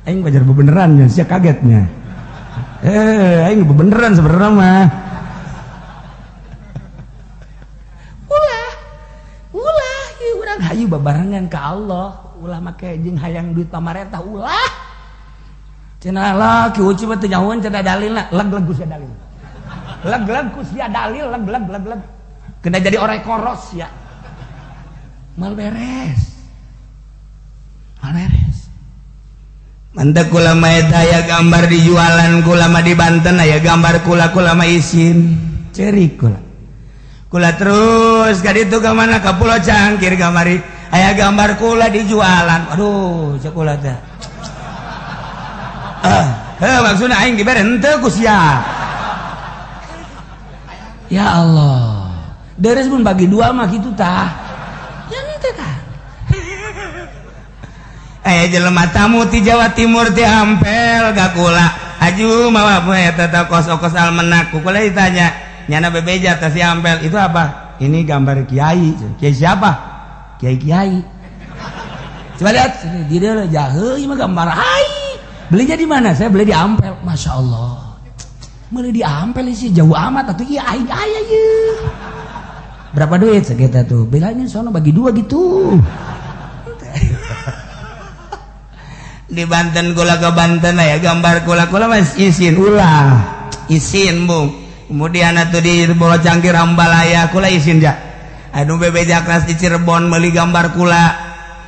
aing wajar bebeneran nya sia kagetnya aing bebeneran sebenarnya mah ulah ulah ieu urang hayu babarengan ka Allah ulah make jeung hayang duit pamarentah ulah cenah lah ki uci mah teu nyahoeun cenah dalilna leg-leg ku sia dalil leg-leg ku sia dalil leg-leg leg-leg kena jadi orang koros ya mal beres mal beres mantap kula mah eta aya gambar di jualan kula mah di Banten aya gambar kula kula mah isin cerik kula kula terus ka ditu ka mana ka Pulau Cangkir kamari aya gambar kula di jualan aduh cek kula teh heuh maksudna aing dibere henteu ku sia ya Allah deres mun bagi dua mah kitu tah ya henteu tah aya jelema tamu ti Jawa Timur ti Ampel ka kula aju mawa eta teh kos-kos almenak ku kula ditanya nyana bebeja teh si Ampel itu apa ini gambar kiai kiai siapa kiai kiai coba lihat sini di dia jahe ieu mah gambar ai belinya di mana saya beli di Ampel Masya Allah beli di Ampel sih jauh amat atuh ieu aing aya ieu berapa duit segitu tuh bilangnya sono bagi dua gitu di Banten kula ke Banten ya gambar kula kula mas isin ulah isin bung Kemudian atuh di bawah cangkir Ambalaya kula isin ja. Anu bebeja kelas di Cirebon meuli gambar kula.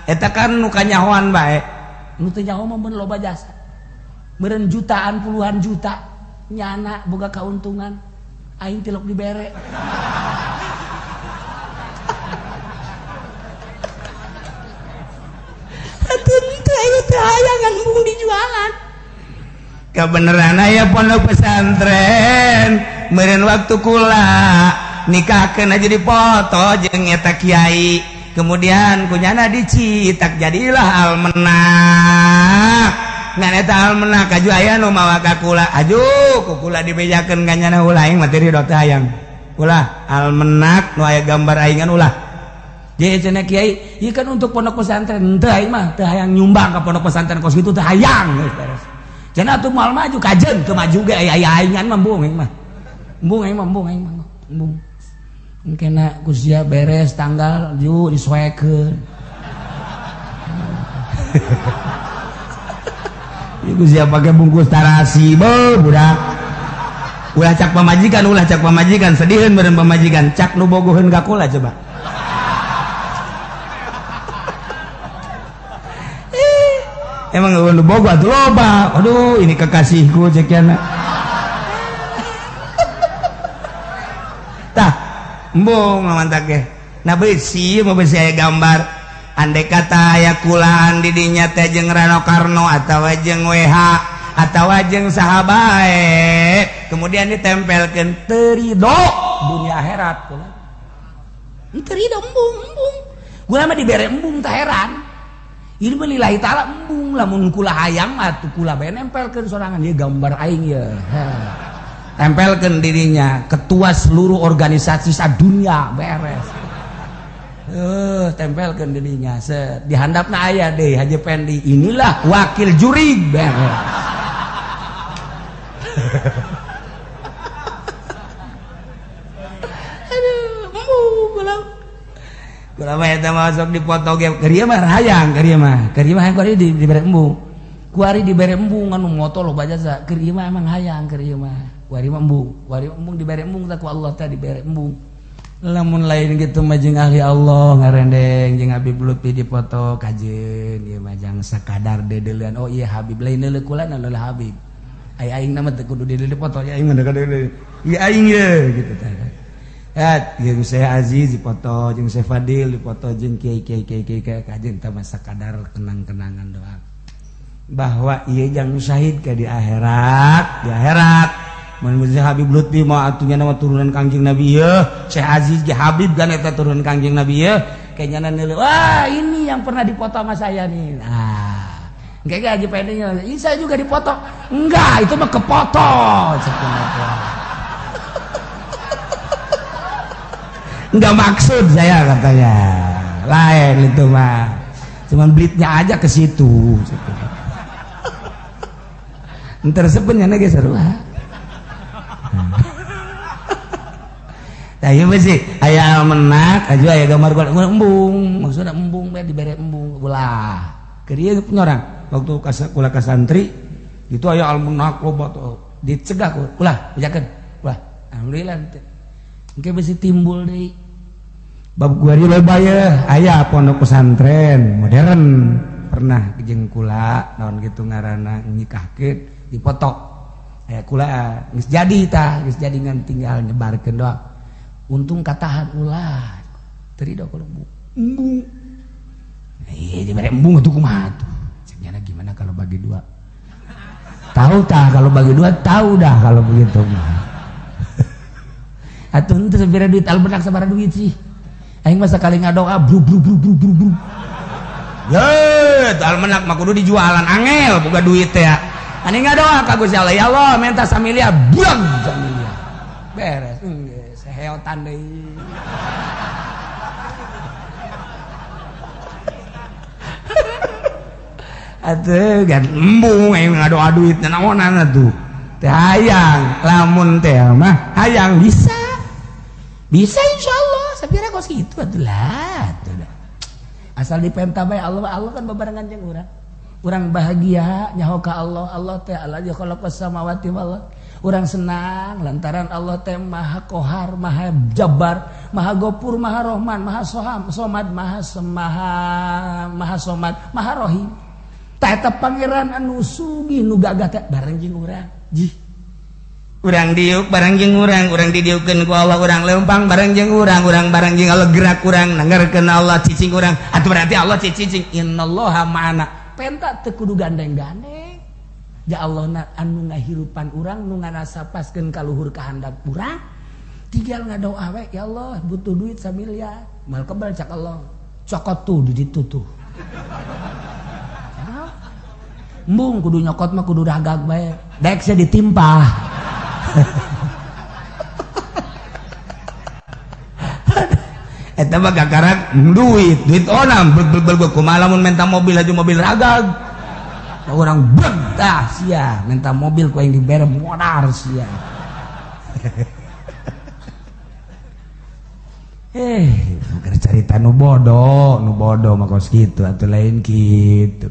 Eta kan nu kanyahoan bae. Nu teu nyaho mah mun loba jasa. Meureun jutaan puluhan juta nyana boga kauntungan. Aing tilok dibere. Atuh teu aya teu hayangan embung dijualan. Kebenaran aya pondok pesantren meureun waktu kula nikahkeun aja dipoto jeung eta kiai, kemudian kunyana dicitak jadilah almenak. Ngan eta almenak aju aya nu mawa ka kula, aju ku kula dibejakeun ka nyana ulah aing mah teu ridho teh hayang. Ulah almenak nu aya gambar aingan ulah. Jadi cenah kiai, ieu kan untuk pondok pesantren, henteu aing mah teu hayang nyumbang ka pondok pesantren kos kitu teu hayang geus beres. Cenah atuh moal maju kajeun teu maju ge aya aingan mah embung aing mah. Embung aing mah embung aing mah embung. Engkena ku sia beres tanggal ju disoekeun. Iku sia pake bungkus tarasi beuh budak. Ulah cak pamajikan sediheun beureun pamajikan cak nu bogoheun ka kula coba. Emang nu bogo atuh loba. Aduh, ini kekasihku cek yana. Tah, embung mantak ge. Nah beusi mah beusi aya gambar. Andai kata aya kulaan di dinya teh jeung Rano Karno atawa jeung WH atawa jeung saha bae, kemudian ditempelkeun teu ridho dunia akhirat kula. Teu ridho embung embung. Gua mah dibere embung tah heran. Ini mah lillahi ta'ala embung lamun kula hayang atuh kula bae nempelkeun sorangan ieu gambar aing ye. Tempelkeun dirinya ketua seluruh organisasi sadunia beres. Tempelkeun dirinya set di handapna aya deui Haji Pendi inilah wakil juri beres. Aduh, embung kula. Kula mah eta masuk dipoto ge keur ieu mah hayang keur ieu mah. Keur ieu mah hayang kuari dibere embung. Kuari dibere embung anu moto loba jasa. Keur ieu mah emang hayang keur ieu mah. Kuari mah embung, kuari embung dibere embung tah ku Allah teh dibere embung. Lamun lain gitu mah jeung ahli Allah ngarendeng jeung Habib Lutfi dipoto kajeun ieu mah jang sakadar dedeuleun. Oh iya Habib lain deuleu kula na leuleuh Habib. Ai aing na mah teu kudu deuleu dipoto ya aing mah deuleu. Ieu aing ye gitu tah. Et, jeung Syekh Aziz dipoto, jeung Syekh Fadil dipoto, jeung kiai kiai kiai kiai kajeun tah mah sakadar kenang-kenangan doang. Bahwa ieu jang syahid ka di akhirat, di akhirat. Mun Habib Lutfi mah atuh nya nama turunan Kangjeng Nabi ieu, Syekh Aziz ge Habib kan eta turunan Kangjeng Nabi ieu, kayaknya neuleuh, wah ini yang pernah dipoto sama saya nih. Nah, engke Haji Pendi-nya, ini saya juga dipoto. Enggak, itu mah kepoto. Enggak maksud saya katanya. Lain itu mah. Cuman blitnya aja ke situ. Entar sebenarnya ge seru. Tah ieu sih aya almenak aju aya gambar gua embung, maksudna embung bae dibere embung ulah. Keur ieu punya orang waktu kula ka santri itu aya almenak loba tuh dicegah ku ulah bejakeun. Ulah alhamdulillah teh. Engke bisi timbul deui. Bab kuari loba ye aya pondok pesantren modern pernah jeung kula naon kitu ngaranna nikahkeun dipoto. Aya kula geus jadi tah, geus jadi ngan tinggal nyebarkeun doang. Untung katahan ulah. Teu ridho kalau embung. Iya dibere embung atuh kumaha tuh. Cek nyana gimana kalau bagi dua? Tahu tah kalau bagi dua tahu dah kalau begitu mah. Atuh henteu sabira duit almenak sabaraha duit sih. Aing mah sakali ngadoa bru bru bru bru bru bru. Ye, almenak mah kudu dijualan angel boga duit teh. Ani ngadoa ka Gusti Allah, ya Allah menta samiliar, buang samiliar. Beres, geus seheotan deui. Atuh gan embung aing ngadoa duit naonan atuh. Teh hayang, lamun teh mah hayang bisa. Bisa insyaallah, sapira kos kitu atuh lah atuh dah. Asal dipenta bae Allah, Allah kan bebarengan jeung urang. Urang bahagia nyaho ka Allah, Allah teh Allah khalaqa samawati wal ardh. Urang senang lantaran Allah teh Maha Kohar, Maha Jabbar, Maha Gopur, Maha Rohman, Maha Soham, Somad, Maha Semaha, Maha Somad, Maha Rohim. Tah eta pangeran anu sugih nu gagah teh bareng jeung urang. Jih. Urang diuk bareng jeung urang, urang didiukkeun ku Allah, urang leumpang bareng jeung urang, urang bareng jeung Allah gerak urang, nangarkeun Allah cicing urang. Atuh berarti Allah cicing innallaha ma'ana. Penta teu kudu gandeng-gandeng. Ya Allah na anu ngahirupan urang nu ngarasapaskeun ka luhur kahandap urang. Tinggal ngadoa we, ya Allah butuh duit samiliar. Mal kebal cak Allah. Cokot tuh di ditu tuh. Embung kudu nyokot mah kudu ragag bae. Daek sia ditimpah. Eta mah gagaran duit, duit onam bel bel kumaha lamun minta mobil aja mobil ragag. Orang breg tah sia minta mobil ku aing dibere modar sia. Keur carita nu bodoh mah kos kitu atuh lain kitu.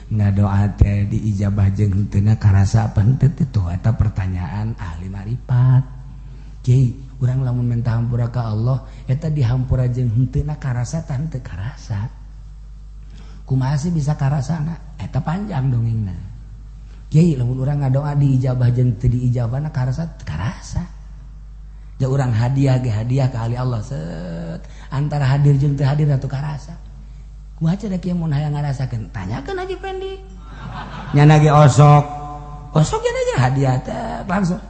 Ngadoa teh diijabah jeung henteu karasa apa henteu teh eta pertanyaan ahli marifat. Kiai, urang lamun minta hampura ka Allah eta dihampura jeung henteu karasa tah henteu karasa. Kumaha sih bisa karasana? Eta panjang dongengna. Kiai, lamun urang ngadoa diijabah jeung teu diijabahna karasa karasa. Ja urang hadiah ge hadiah ka ahli Allah set antara hadir jeung teu hadir atuh karasa. Kumaha cenah kieu mun hayang ngarasakeun? Tanyakeun Haji Pendi. Nyana ge osok. Osok nya aja hadiah teh langsung.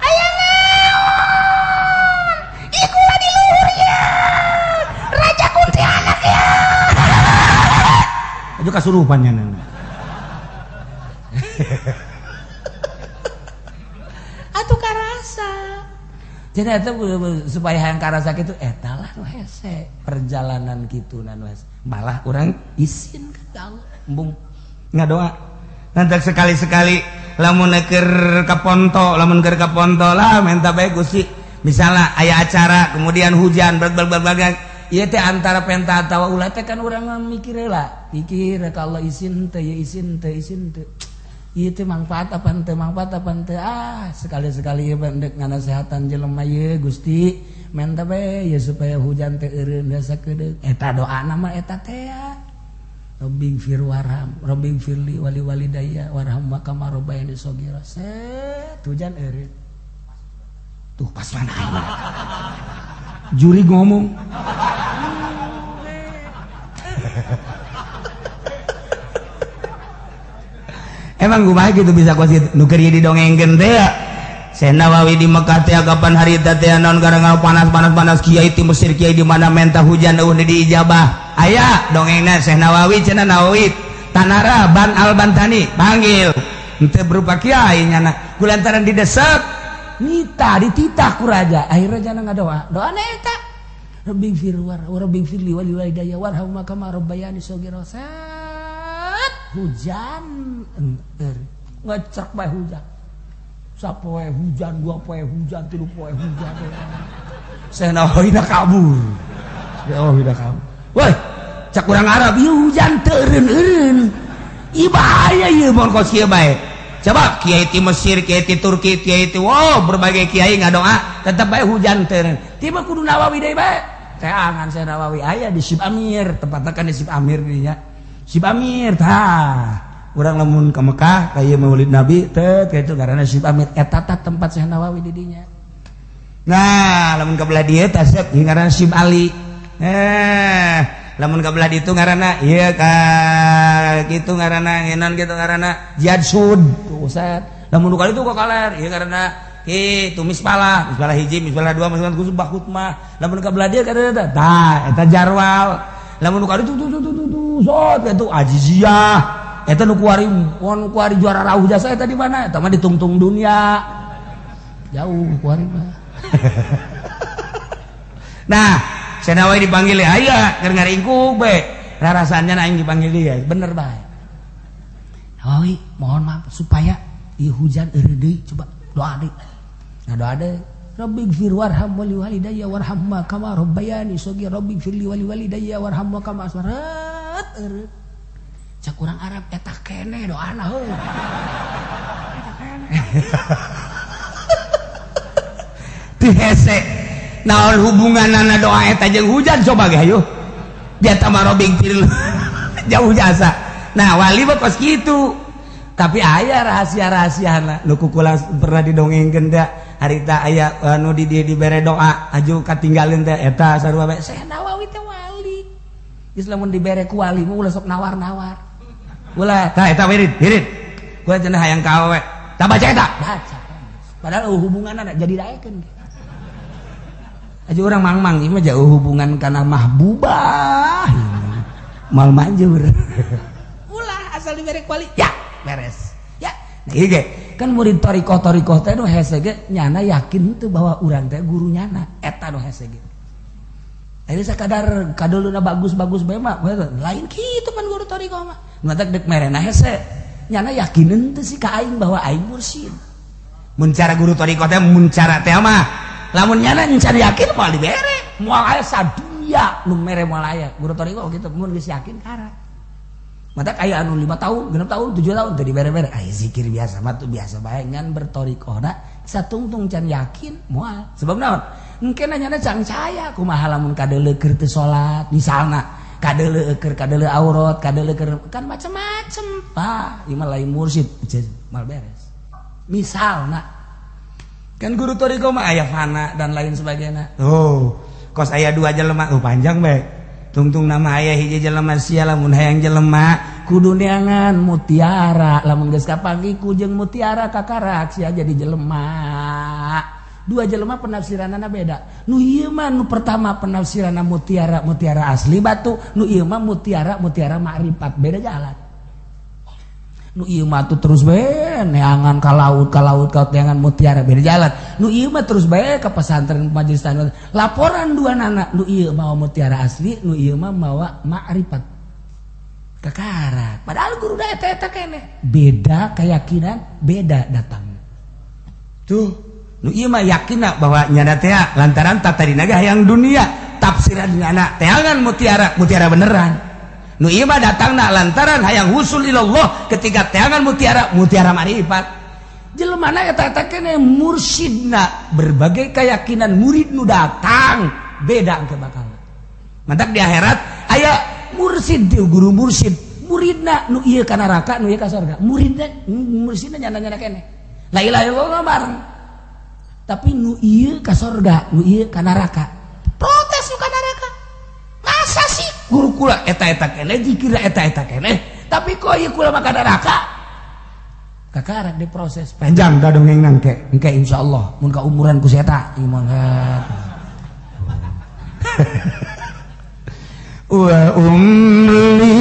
Aya naon? Ieu kula di luhur ya. Raja kuntilanak ya. Aju kasurupan nya. Atuh karasa. Jadi eta supaya hayang karasa kitu eta lah nu hese perjalanan kitu nu hese. Malah urang isin ka Allah embung ngadoa. Nanti sekali-sekali lamun keur ka ponto, lamun keur ka ponto lah minta bae Gusti. Misalnya aya acara kemudian hujan berbagai ieu teh antara penta atawa ulah teh kan urang mikir heula. Pikir ka Allah isin teh ya isin teh isin teh. Ieu teh mangfaat apa henteu mangfaat apa henteu ah sekali-sekali ieu endek nganasehatan jelema ieu Gusti menta bae ya supaya hujan teh eureun sakedeung eta doana mah eta teh ya Rabbing fir warham Rabbing firli wali walidayya warham kama rabbayani shaghira set hujan eureun tuh pas mana aing juri ngomong emang kumaha gitu bisa kos kitu nu keur didongengkeun teh ya Syekh Nawawi di Mekah teh kapan harita teh naon gara panas-panas-panas kiai ti Mesir kiai di mana menta hujan eueuh diijabah aya dongengna Syekh Nawawi cenah Nawawi Tanara Ban Al Bantani panggil henteu berupa kiai nyana kulantaran didesek nita dititah ku raja akhirnya jana ngadoa doana eta Rabbing fir war Rabbing firli wali walidayya warham kama rabbayani shaghira hujan ngecek bae hujan sapoe hujan dua poe hujan tilu poe hujan Syekh Nawawi kabur ya Allah udah kabur woi cak urang Arab ieu hujan teu eureun-eureun ieu bahaya ieu mun kos kieu bae coba kiai ti Mesir kiai ti Turki kiai ti wow berbagai kiai ngadoa tetep bae hujan teu eureun tiba kudu Nawawi deui bae teangan Syekh Nawawi aya di Sib Amir tempatna kan di Sib Amir dinya Sib Amir tah urang lamun ka Mekah ka ieu Maulid Nabi teh kitu ngaranna Sib Amir eta tah tempat Syekh Nawawi di dinya. Nah lamun ka belah dieu tah sep ngaranna Sib Ali. Lamun ka belah ditu ngaranna ieu ka kitu ngaranna ngenan kitu ngaranna Jihad Sud tuh set. Lamun ka ditu ka kaler ieu ngaranna kitu Mispalah, Mispalah hiji, Mispalah dua, Mispalah kusubah khutmah. Lamun ka belah dieu ka eta tah eta Jarwal. Lamun ka ditu tuh tuh tuh tuh sot eta Aziziyah eta nu kuari nu kuari juara rauh jasa eta di mana eta mah ditungtung dunia jauh kuari mah. Nah Syekh Nawawi dipanggil aya keur ngaringkuk bae rarasannya aing dipanggil dia bener bae Nawawi mohon maaf supaya ieu hujan eureun deui coba doa deui ngadoa deui Rabbi gfir warham wali walidayya warham kama rabbayani shaghira Rabbi gfirli wali walidayya warham kama asmarat eureun cak urang Arab eta kene doana heuh. Teu hese naon hubunganana doa eta jeung hujan coba ge hayu. Dia mah robing jauh jasa. Nah wali mah kos kitu. Tapi aya rahasia-rahasiana nu kukula pernah didongengkeun teh harita aya anu di dieu dibere doa aju katinggaleun teh eta sarua bae. Syekh Nawawi teh wali. Geus lamun dibere ku wali mah ulah sok nawar-nawar. Ulah tah eta wirid, wirid. Gua cenah hayang ka awewe. Tah baca eta. Baca. Padahal hubunganna jadi daekeun. Aja orang mang-mang ieu mah jauh hubungan kana mahbubah. Mal manjur. Ulah asal dibere ku wali. Ya, beres. Ya. Nah, ieu ge kan murid thoriqoh-thoriqoh teh nu hese ge nyana yakin teu bahwa urang teh guru nyana eta nu hese ge. Ini sakadar kadeuleuna bagus-bagus bae mah lain kitu pan guru thoriqoh mah. Nu matak deuk merena hese. Nyana yakin teu sih ka aing bahwa aing mursyid. Mun cara guru thoriqoh teh mun cara teh mah lamun nyana encan yakin moal dibere, moal aya sadunya nu mere moal aya. Guru thoriqoh kitu mun geus yakin kara. Matak aya anu 5 tahun, 6 tahun, 7 tahun teu dibere-bere. Aya zikir biasa mah tuh biasa bae ngan berthoriqohna satungtung can yakin moal. Sebab naon? Engke nanyana can caya kumaha lamun kadeuleu keur teu salat misalna kadeuleu keur kadeuleu aurat, kadeuleu keur kan macem-macem. Pak, ieu mah lain mursyid, mal beres. Misalna kan guru thoriqoh mah aya fana dan lain sebagainya. Oh, kos aya 2 jelema, oh panjang bae. Tungtung nama aya hiji jelema sia lamun hayang jelema kudu neangan mutiara, lamun geus kapanggih ku jeung mutiara kakarak sia jadi jelema. 2 jelema penafsiranana beda. Nu ieu mah nu pertama penafsiranna mutiara mutiara asli batu, nu ieu mah mutiara mutiara makrifat, beda jalan. Nu ieu mah tuh terus bae neangan ka laut ka laut ka neangan mutiara beda jalan. Nu ieu mah terus bae ka pesantren majelis tanah. Laporan dua nana, nu ieu mawa mutiara asli, nu ieu mah mawa makrifat. Kakarak. Padahal guru da eta eta keneh. Beda keyakinan, beda datang. Tuh, nu ieu mah yakinna bahwa nyana teh lantaran tatadina ge hayang dunia, tafsiran nyana teangan mutiara, mutiara beneran. Nu ieu mah datangna lantaran hayang husul ilallah ketika teangan mutiara, mutiara marifat. Jelemana eta eta keneh mursyidna, berbagai keyakinan murid nu datang beda engke bakal. Mantak di akhirat aya mursyid di guru mursyid, muridna nu ieu ka neraka, nu ieu ka surga. Muridna mursyidna nyana-nyana keneh. La ilaha illallah bareng. Tapi nu ieu ka surga, nu ieu ka neraka. Protes nu ka neraka. Masa sih guru kula eta-eta keneh, zikir eta-eta keneh, tapi kok ieu kula mah ka neraka? Kakarak diproses panjang da dongeng nangke. Engke insyaallah mun ka umuran ku si eta ieu mah. Wa umli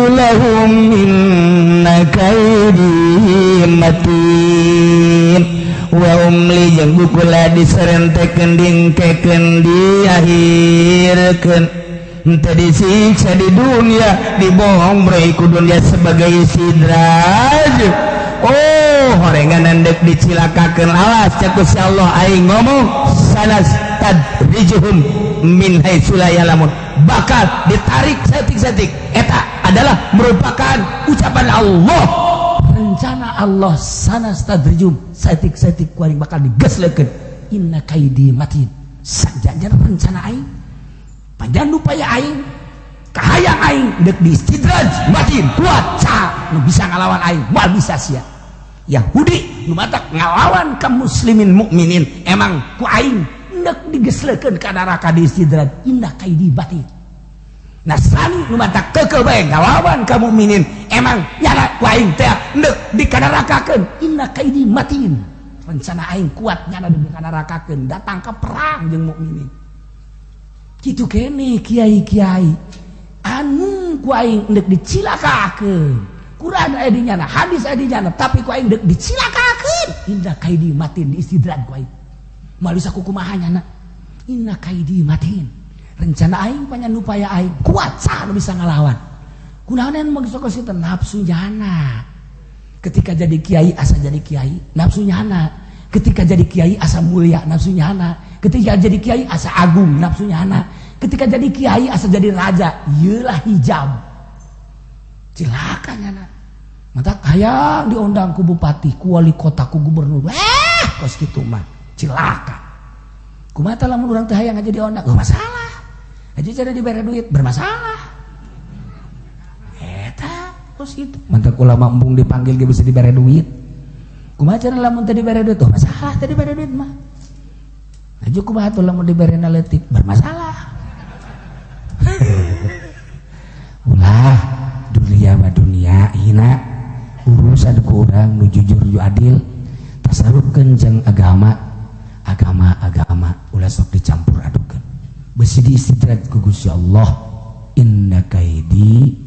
lahum inna kaidi matin. Wa umli jeung kula diserentekeun dingkekeun diakhirkeun. Henteu disiksa di dunia, dibohong bre ku dunia sebagai sidraj. Oh, horengan dek dicilakakeun alas cek Gusti Allah aing ngomong sanas tadrijuhum min haitsu la ya'lamun. Bakal ditarik setik-setik. Eta adalah merupakan ucapan Allah. Rencana Allah sanas tadrijum setik-setik ku aing bakal digeslekeun. Inna kaidi matin. Sajanjan rencana aing. Panjang upaya aing, kahayang aing dek diistidraj matin kuat ca nu bisa ngalawan aing moal bisa sia. Yahudi nu matak ngalawan ka muslimin mukminin emang ku aing dek digeslekeun ka neraka diistidraj. Inna kaidi batin. Nasrani nu matak keukeuh bae ngalawan ka mukminin emang nyana ku aing teh dek dikanarakakeun. Inna kaidi matin. Rencana aing kuat nyana dikanarakakeun datang ka perang jeung mukminin. Kitu kene kiai-kiai anu ku aing dek dicilakakeun. Quran aya di nyana, hadis aya di nyana, tapi ku aing dek dicilakakeun. Inna kaidi matin diistidraj ku aing. Moal bisa kukumaha nyana. Inna kaidi matin. Rencana aing panyan upaya aing kuat saha nu bisa ngalawan. Kunaon mah geus sok nafsu nyana. Ketika jadi kiai asa jadi kiai, nafsu nyana. Ketika jadi kiai asa mulia, nafsu nyana. Ketika jadi kiai asa agung, nafsu nyana. Ketika jadi kiai asa jadi raja, ieulah hijab. Cilaka nyana. Mata hayang diundang ku bupati, ku wali kota, ku gubernur. Kos kitu mah cilaka. Kumaha lamun urang teh hayang aja diundang? Oh, masalah. Aja cara dibere duit bermasalah. Eta kos kitu. Mantak ulama embung dipanggil ge bisa dibere duit. Kumaha cara lamun teu dibere duit? Oh, masalah teu dibere duit mah. Aja kumaha tuh lamun dibere leutik bermasalah. Ulah, dunia mah dunia hina, urusan ku urang nu jujur nu adil, tasarufkeun jeung agama. Agama agama ulah sok dicampur adukeun, besi diistidraj ku Gusti Allah. Inna kaidi.